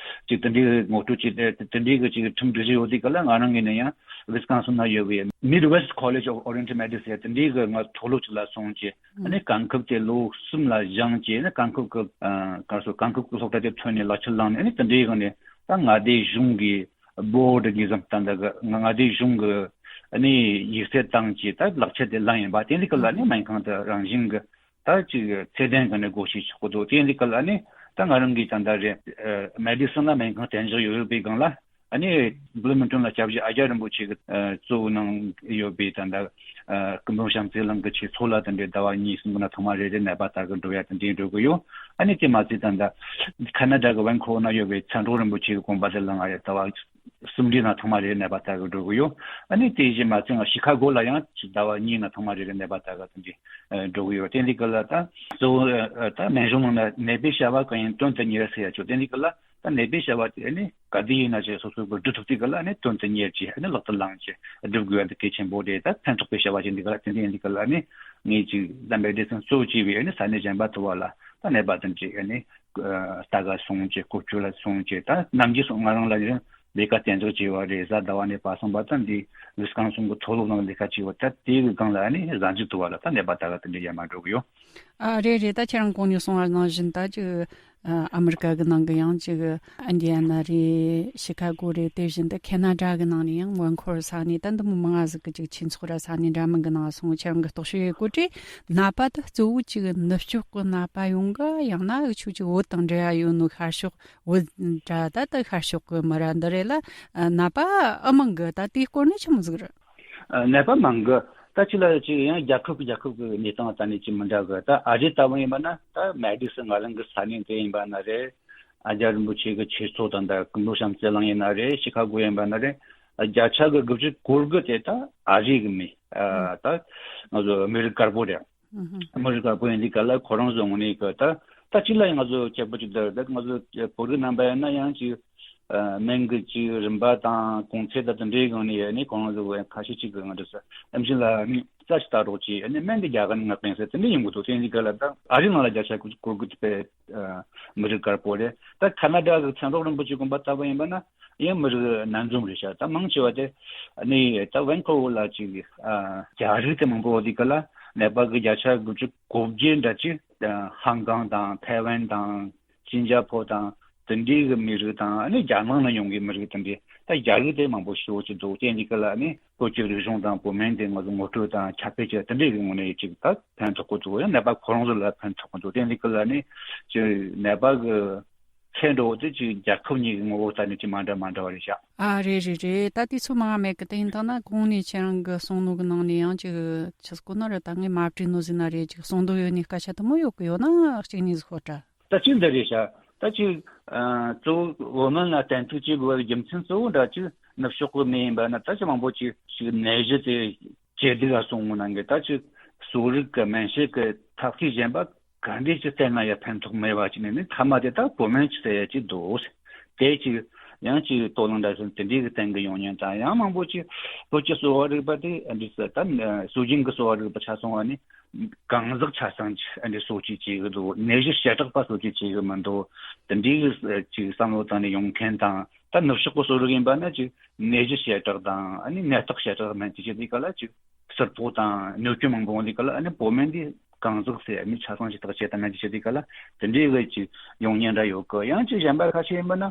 ཅིག་དེ་འདྲའི་ངོ་སྤྲོད་བྱས་ཏེ་དེ་འདྲའི་གི་ཅིག་ཁྲིམས་སྒྲིག་གཞི་ཡོད་དུས་ག་ལ་ང་རང་གི་ནས་ཡང་ཝི་སི་ཀོན་སིན་ན་ཡོད་པའི་Midwest College of Oriental Medicine ཟེར་དེ་འདྲའི་གི་ང་མཐོ་སློབ་ཅིག་ལ་སོང་བྱས་ཨ་ནི་སྐམ་ཁུབ་དེ་ལོ་གསུམ་ལ་སྦྱངས་བྱས་ཨ་ནི་སྐམ་ཁུབ་གི་ག་སོ་སྐམ་ཁུབ་གི་སློབ་གྲྭ་དེ་ཐོན་ནས་ལག་ཁྱེར་བླངས་ནས་ཨ་ནི་དེ་འདྲའི་གི་ནས་ད་མངའ་སྡེའི་གཞུང་གི་བྷོར་ཌི་གི་ཟམ་ད་འདི་གི་མངའ་སྡེའི་གཞུང་གི་ཨ་ནི་ཡིག་ཚད་བཏང་བྱས་ད་ལག་ཁྱེར་དེ་བླངས་ཡིན་པ། དེ་འདི་གི་ལ་ནི་སྨན་ཁང་དེ་རང་བཞིན་གི་ད་ཅིག་ཚད་ལྡན་གི་ནས་སྒོ་ཕྱེ་ཆོག་གི་འདུག། དེ་འདི་གི་ལ་ནི་ད་ང་རང་གིས་ད་ལྟ་རེད་མེ་ཌི་སིན་ལ་སྨན་ཁང་གཏན་འཇགས་ཡོད་ཡོད་པའི་སྒང་ལ་ཨ་ནི་བྷུ་ལུ་མོན་ཊོན་ལ་སྐྱབས་རྗེ་ཨ་ཀྱཱ་རིན་པོ་ཆེ་གི་གཙོ་བོ་གནང་ཡོད་པའི་ད་ལྟ་སྐུ་འབུམ་བྱམས་བརྩེ་གླིང་གི་ཆོས་ཚོགས་ལ་དེ་འདྲའི་ཟླ་བ་གཉིས་གསུམ་གི་ནང་ཐོག་མ་རེ་རེ་ནད་པ་ལྟ་གི་འགྲོ་ཡ་དེ་འདྲའི་འགྲོ་གི་ཡོད། ཨ་ནི་དེ་མ་ཚད་ད་ལྟ་ཁ་ན་ཌ་གི་ཝན་ཁོ་ཝར་ན་ཡོད་པའི་མཚན་གྲོགས་རིན་པོ་ཆེ་གི་དགོན་པ་དེ་ལ་ང་རེ་ཟླ་བ་ གསུམ་འདྲའི་ནང་ཐོག་མ་རེ་རེ་ནད་པ་དར་གི་འགྲོ་གི་ཡོད། ཨ་ནི་དེ་བཞིན་མ་ཚད་ང་ཤི་ཁ་གོ་ལ་ཡང་ཆུ་ཟླ་བ་གཉིས་ནང་ཐོག་མ་རེ་རེ་ནད་པ་དར་གི་དེ་འདྲའི་འགྲོ་གི་ཡོད། དེ་འདི་གི་ལ་ད་གཙོ་བོ་ད་སྨན་གཞུང་ནང་ནད་པའི་བྱ་བ་གང་ཡིན་དོན་དུ་གཉེར་ཟེར་ཡ་ཆོག། དེ་འདི་གི་ལ་ད་ནད་པའི་བྱ་བ་དེ་ནི་ག་དུས་ཡིན་ན་ཆེ་སོ་སོའི་སྒྲུབ་ཐུབ་དུས་གི་ལ་ནི་དོན་དུ་གཉེར་གྱི་ནི་ལག་ཏུ་བླངས་ཀྱི་སྒྲུབ་དགོས་པ་འདི་གལ་ཆེན་པོ་རེད། ད་ཕན་ཐོགས་པའི་བྱ་བ་ཅན་འདི་གི་ལ་དེ་འདི་ཡིན་འདི་གི་ལ་ནི་ངས་ཅིག་ད་མེ་ཌི་སིན་གཙོ་བྱས་པའི་ནི་ས་གནས་གཞན་པ་དུ་བ་ལ་ད་ནད་པ་དང་ཅིག་ནི་ལྟ་ག་སོང་ཅིག་བཀོལ་སྤྱོད་ལ་སོང་ཅིག་ད་ནམ་རྒྱུན་སོང་ང་རང་ལ་ནི་ལས་ཀ་གཏན་འཇགས་བྱས་པ་རེད། གཟའ་ཟླ་བ་ནས་བར་སོང་པ་ད་འདི་ཝི་སི་ཀོན་སིན་གི་མཐོ་སློབ་ནང་ལས་ཀ་བྱས་པ་ད་དེའི་སྒང་ལ་ནི་གཟའ་མཇུག་དུ་བ་ལ་ད་ནད་པ་ལྟ་ག་དེ་འདྲ་ཡར་མར་འགྲོ་གི་ཡོད། ཨ་རེད་རེད། ད་ཁྱེད་རང་གོང་ནས་གསུངས་པ་ནང་བཞིན་ད་ཅིག་ཨ་ཨ་མི་རི་ཀ་གི་ནང་གི་ཡང་ཅིག་ཨིན་ཌི་ཡ་ན་རེད། ཤི་ཁ་གོ་རེད། དེ་བཞིན་དུ་ཁེ་ན་ཌ་གི་ནང་ནས་ཡང་མོན་གྷོ་ས་གནས་ད་འདི་མོ་མང་ང་ཟིག་གི་ཅིག་ཆོས་ཚོགས་ར་ས་གནས་འདྲ་མིན་གི་ནང་སོང་། ཁྱེད་རང་གི་རྟོག་ཞིབ་ཡོད་གོ་དྲི་ནད་པ་ད་གཙོ་བོ་ཅིག་ནུབ་ཕྱོགས་གི་ནད་པ་ཡོང་གི་ཡང་ན་འུ་ཆོ་ཅིག་བོད་དང་འབྲེལ་བ་ཡོད་ནོ་ཤར་ཕྱོགས་བོད་འདྲ་ད་ད་ཤར་ཕྱོགས་གི་མི་ར་འདི་རེད་ལ་ནད་པ་ཨ་མང་གི་ད་དེའི་སྐོར་ནས་ཆི་མོ་ཟིག་རེད། ནད་པ་མང་གི་ད་ཅི་ལ་ཅིག་ཡང་རྒྱལ་ཁབ་ཀྱི་རྒྱལ་ཁབ་ཀྱི་གནས་སྟངས་ད་ནས་ཅི་མི་འདྲ་གི། ད་ཨ་རི་ལྟ་བུ་ཡིན་པ་ན་ད་མེ་ཌི་སིན་ང་རང་གི་ས་གནས་དེ་ཡིན་པ་ན་རེད། ཨ་རྒྱ་རིན་པོ་ཆེ་གི་ཆོས་ཚོགས་དང་ད་སྐུ་ངོ་བྱམས་བརྩེ་གླིང་ཡིན་ན་རེད། ཤི་ཁ་གོ་ཡིན་པ་ན་རེད། བརྒྱ་ཆ་གི་དགུ་བཅུ་གོ་དགུ་དེ་ད་ཨ་རི་གི་མི་ད་ང་ཚོ་མི་རིགས་དཀར་པོ་རེད། མི་རིགས་དཀར་པོ་ཡིན་དུས་ག་ལ་ཁོ་རང་ཚོ་ངོས་ནས་གི་ད་ད་ཅི་ལ་ཡང་ང་ཚོ་ཁྱད་པར་ཅིག་ད་ད་ང་ཚོ་བོད་རིགས་རྣམ་པ་ཡིན་ན་ཡང་ཅིག་སྨན་གི་ཅིག་རིན་པ་དང་གོང་ཚད་དང་དེ་འདྲའི་སྒང་ནས་ཡང་ནི་ཁོ་རང་ཚོ་ཁ་ཤས་ཅིག་གི་ང་ཚོ་ས་ཨེམ་ཆི་ལ་ནི་རྩ་ཞིག་ལྟ་རོགས་ཀྱིས་ནི་སྨན་གི་རྒྱ་གར་ནས་ང་ཕན་ཟེར་དེ་འདྲ་ཡོང་གི་འདུག། དེ་ཡིན་དུས་ག་ལ་ད་ཨ་རི་ནང་ལ་བརྒྱ་ཆ་དགུ་བཅུ་གོ་དགུ་དེ་དཔེ་མི་རིགས་དཀར་པོ་རེད། ད་ཁ་ན་ཌ་གི་མཚན་སློབ་རིན་པོ་ཆེ་དགོན་པ་ལྟ་བུ་ཡིན་པ་ན། ཡང་མི་རིགས་སྣ་འཛོམས་རེད་ཤག། ད་མང་ཆེ་བ་དེ་ནི་ད་ཝན་ཁོ་ཝར་ལ་ཅིག་ཨ་རྒྱ་རིགས་དེ་མང་པོ་ཡོད་དུས་ག་ལ་ནད་པ་གི་བརྒྱ་ཆ་དགུ་བཅུ་གོ་བརྒྱད་འདྲ་ཅིག་ཧང་ཀང་དང་ཐའེ་ཝན་དང་སིང་ཇ་ཕོར་དང་དེ་འདྲའི་གི་མི་རིགས་དང་ཨ་ནི་རྒྱ་ནག་ནས་ཡོང་གི་མི་རིགས་དེ་འདྲའི་ད་རྒྱ་རིགས་དེ་མང་པོ་ཞེ་པོ་ཅིག་འདུག། དེ་འདི་ག་ལ་ནི་བོད་ཀྱི་རིག་གཞུང་དང་བོད་སྨན་དེ་ང་ཚོ་ངོ་སྤྲོད་དང་ཁྱབ་སྤེལ་བྱས་དེ་འདྲའི་གི་ངོས་ནས་ཅིག་ད་ཕན་ཐོགས་གི་འདུག། ཡང་ནད་པ་ཁོ་རང་ཚོ་ལ་ཕན་ཐོགས་གི་འདུག། དེ་འདི་ག་ལ་ནི་ཅིག་ནད་པ་གི་ཚེ་འགྲོ་བོ་དེ་ཅིག་རྒྱལ་ཁབ་གཉིས་ཀྱི་ངོ་བོ་ལྟ་ནས་ཅིག་མ་འདྲ་མ་འདྲ་བ་རེད་ཤག། ཨ་རེད་རེད་རེད། ད་དུས་ཚོད་མང་ང་མེད་གི། དེ་ཡིན་དང་ན་གོང་ནས་ཁྱེད་རང་གི་གསུང་ནོ་གི་ནང་ནས་ཡང་ཅིག་ཆི་ཟིག་གོ་ན་ར་ད་ངས་མ་བྲིས་ནོ་ཟིན་ན་རེད། ཅིག་གསུང་འདོད་ཡོད་ནི་སྐད་ཆ་དུ་མོ་ཡོད་གི་ཡོད་ན་གཅིག་གཉིས་ཟིག་ཤོད་དྲ། ད་ཅིག་འདི་རེད་ཤག། ད་ཅིག་གཙོ་བོ་བོད་སྨན་ལ་བརྟེན་ཐུག་བྱེད་དགོས་པའི་རྒྱུ་མཚན་གཙོ་བོ་འདྲ་ཅིག་ནུབ་ཕྱོགས་གི་མི་ཡིན་པ་ན་ད་ཅིག་མང་པོ་ཅིག་ཅིག་ནད་གཞི་དེ་ཇེ་སྡུག་ག་སོང་ངོ་ནང་གི་ད་ཅིག་གསོ་རིག་གི་སྨན་དཔྱད་ཀྱི་ཐབས་ཤེས་གཞན་པ་ག་འདྲས་ཅིག་བསྟེན་ན་ཡང་ཕན་ཐོགས་མེད་པ་ཅིག་ནས་ནི་མཐའ་མ་དེ་ལྟར་བོད་སྨན་ཅིག་ཟེར་ཡ་ཅིག་འདུག། དེ་ཅིག་ཡང་ཅིག་ལྟོ་སློང་འདྲ་ཟེར་དེ་འདྲའི་གི་བསྟེན་གི་ཡོང་མཁན་དང་ཡང་མང་པོ་ཅིག་བོད་ཀྱི་གསོ་བ་རིག་པ་དེ་འདི་ཟེར་ད་སྲོལ་རྒྱུན་གི་གསོ་བ་རིག་པ་ཆ་ཚང་བ་ནི་གང་ཟག་ཆ་ཚང་ཅིག་འདི་གསོ་བཅོས་བྱེད་གི་འདུག། ནད་གཞི་བྱེ་བྲག་པ་གསོ་བཅོས་བྱེད་གི་མི་འདུག། དེ་འདྲའི་གི་ཅིག་བསམ་བློ་བཏང་ནས་ཡོང་མཁན་དང་ད་ནུབ་ཕྱོགས་གི་གསོ་རིག་ཡིན་པ་ན་ཅིག་ནད་གཞི་བྱེ་བྲག་དང་ཨ་ནི་ནད་རྟགས་བྱེ་བྲག་སྨན་དེ་བྱེད་དུས་ག་ལ་ཅིག་ཟུར་ཕོག་དང་གནོད་སྐྱོན་མང་པོ་འོང་དུས་ག་ལ་ཨ་ནི་བོད་སྨན་འདི་གང་ཟག་ཟེར་མི་ཆ་ཚང་ཞིག་བརྟག་དཔྱད་དང་སྨན་བཅོས་བྱེད་དུས་ག་ལ་དེ་འདྲའི་གི་ཅིག་ཡོང་མཁན་འདྲ་ཡོད་གི། ཡང་ཅིག་གཞན་པ་ཁ་ཤས་ཡིན་པ་ན་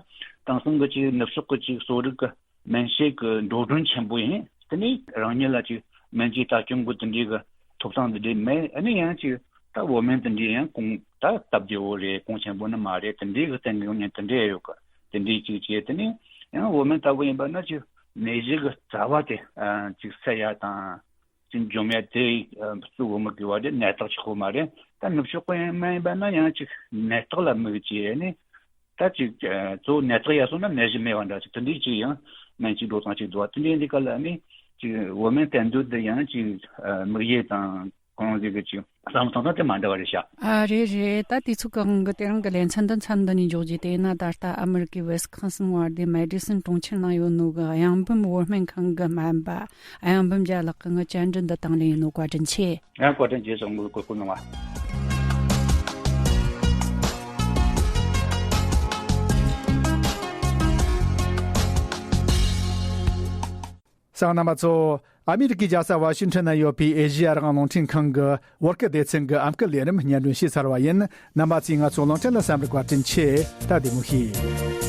དེང་སང་གི་ཅིག་ནུབ་ཕྱོགས་གི་ཅིག་གསོ་རིག་གི་སྨན་དཔྱད་གི་འགྲོ་གྲོན་ཆེན་པོ་ཡིན། དེ་ནས་རང་ཉིད་ལ་ཅིག་སྨན་བཅོས་ལྟ་སྐྱོང་གི་དེ་འདྲའི་གི་ཐོབ་ཐང་དེ་འདྲའི་མེད། ཨ་ནི་ཡང་ཅིག་ད་བོད་སྨན་དེ་འདྲའི་ཡང་གོང་ད་སྟབས་བདེ་བོ་རེད། གོང་ཆེན་པོ་ནི་མ་རེད། དེ་འདྲའི་གི་བསྟེན་གི་ཡོང་མཁན་དེ་འདྲའི་ཡོད་གི། དེ་འདྲའི་ཅིག་བྱས་དེ་ནས་ཡང་བོད་སྨན་ལྟ་བུ་ཡིན་པ་ན་ཅིག་ནད་གཞི་གི་རྩ་བ་དེ་ཨ་ཅིག་སེལ་ཡ་དང་། ཅིག་འཇོམས་ཡ་དེ་ཨ་གཙོ་བོ་མི་དགོས་པ་དེ་ནད་རྟགས་ཅིག་ཁོ་མ་རེད། ད་ནུབ་ཕྱོགས་གི་སྨན་ཡིན་པ་ན་ཡང་ཅིག་ནད་རྟགས་ལ་དམིགས་བྱས་ནས་ད་ཅིག་ཨ་གཙོ་བོ་ནད་རྟགས་ཡར་སོང་ན་ནད་གཞི་མེད་པ་འདྲ་ཅིག་དེ་འདྲའི་ཅིག་ཡང་སྨན་ཅིག་འགྲོ་སྟངས་ཅིག་འདུག་བ། དེ་འདྲའི་འདི་ག་ལ་ནི་ཅིག་བོད་སྨན་བསྟེན་འདོད་དེ་ཡང་ཅིག་ཨ་དམིགས་ཡུལ་དང་གང་ཟེར་གི་ཅིག་བསམ་བློ་གཏོང་སྟངས་དེ་མ་འདྲ་བ་རེད་ཤག། ཨ་རེད་རེད། ད་དུས་ཚོད་གང་གི་དེ་རིང་གི་ལེ་ཚན་འདི་མཚམས་འདི་ནས་འཇོག་རྒྱུ། དེས་ན་ད་ལྟ་ཨ་མི་རི་ཀའི་ཝེ་སི་ཁོན་སིན་བར་དེ་མེ་ཌི་སིན་གྲོང་ཁྱེར་ནང་ཡོད་ནོ་གི་གཡང་འབུམ་བོད་སྨན་ཁང་གི་སྨན་པ་གཡང་འབུམ་རྒྱལ་ལགས་ཀྱིས་ངའི་བཅར་འདྲི་འདི་དང་ལེན་ཡིན་ནོ། བཀའ་དྲིན་ཆེ། ཡང་བཀའ་དྲིན་ཆེ། ཚང་མ་ལ་གོ་སྐུལ་གནང་བ། གསན་མཁན་རྣམ་པ་ཚོ། ཨ་མི་རི་ཀའི་རྒྱལ་ས་ཝ་ཤིང་ཊོན་ན་ཡོད་པའི་ཨེ་ཤེ་ཡ་རང་དབང་རླུང་འཕྲིན་ཁང་གི་བོད་སྐད་སྡེ་ཚན་གྱི་ཨམ་སྐད་ལས་རིམ་སྙན་སྒྲོན་ཞུས་ཚར་བ་ཡིན། རྣམ་པ་ཚོས་ང་ཚོའི་རླུང་འཕྲིན་ལ་གསན་པར་བཀའ་དྲིན་ཆེ། ད་བདེ་མོ་བྱོས།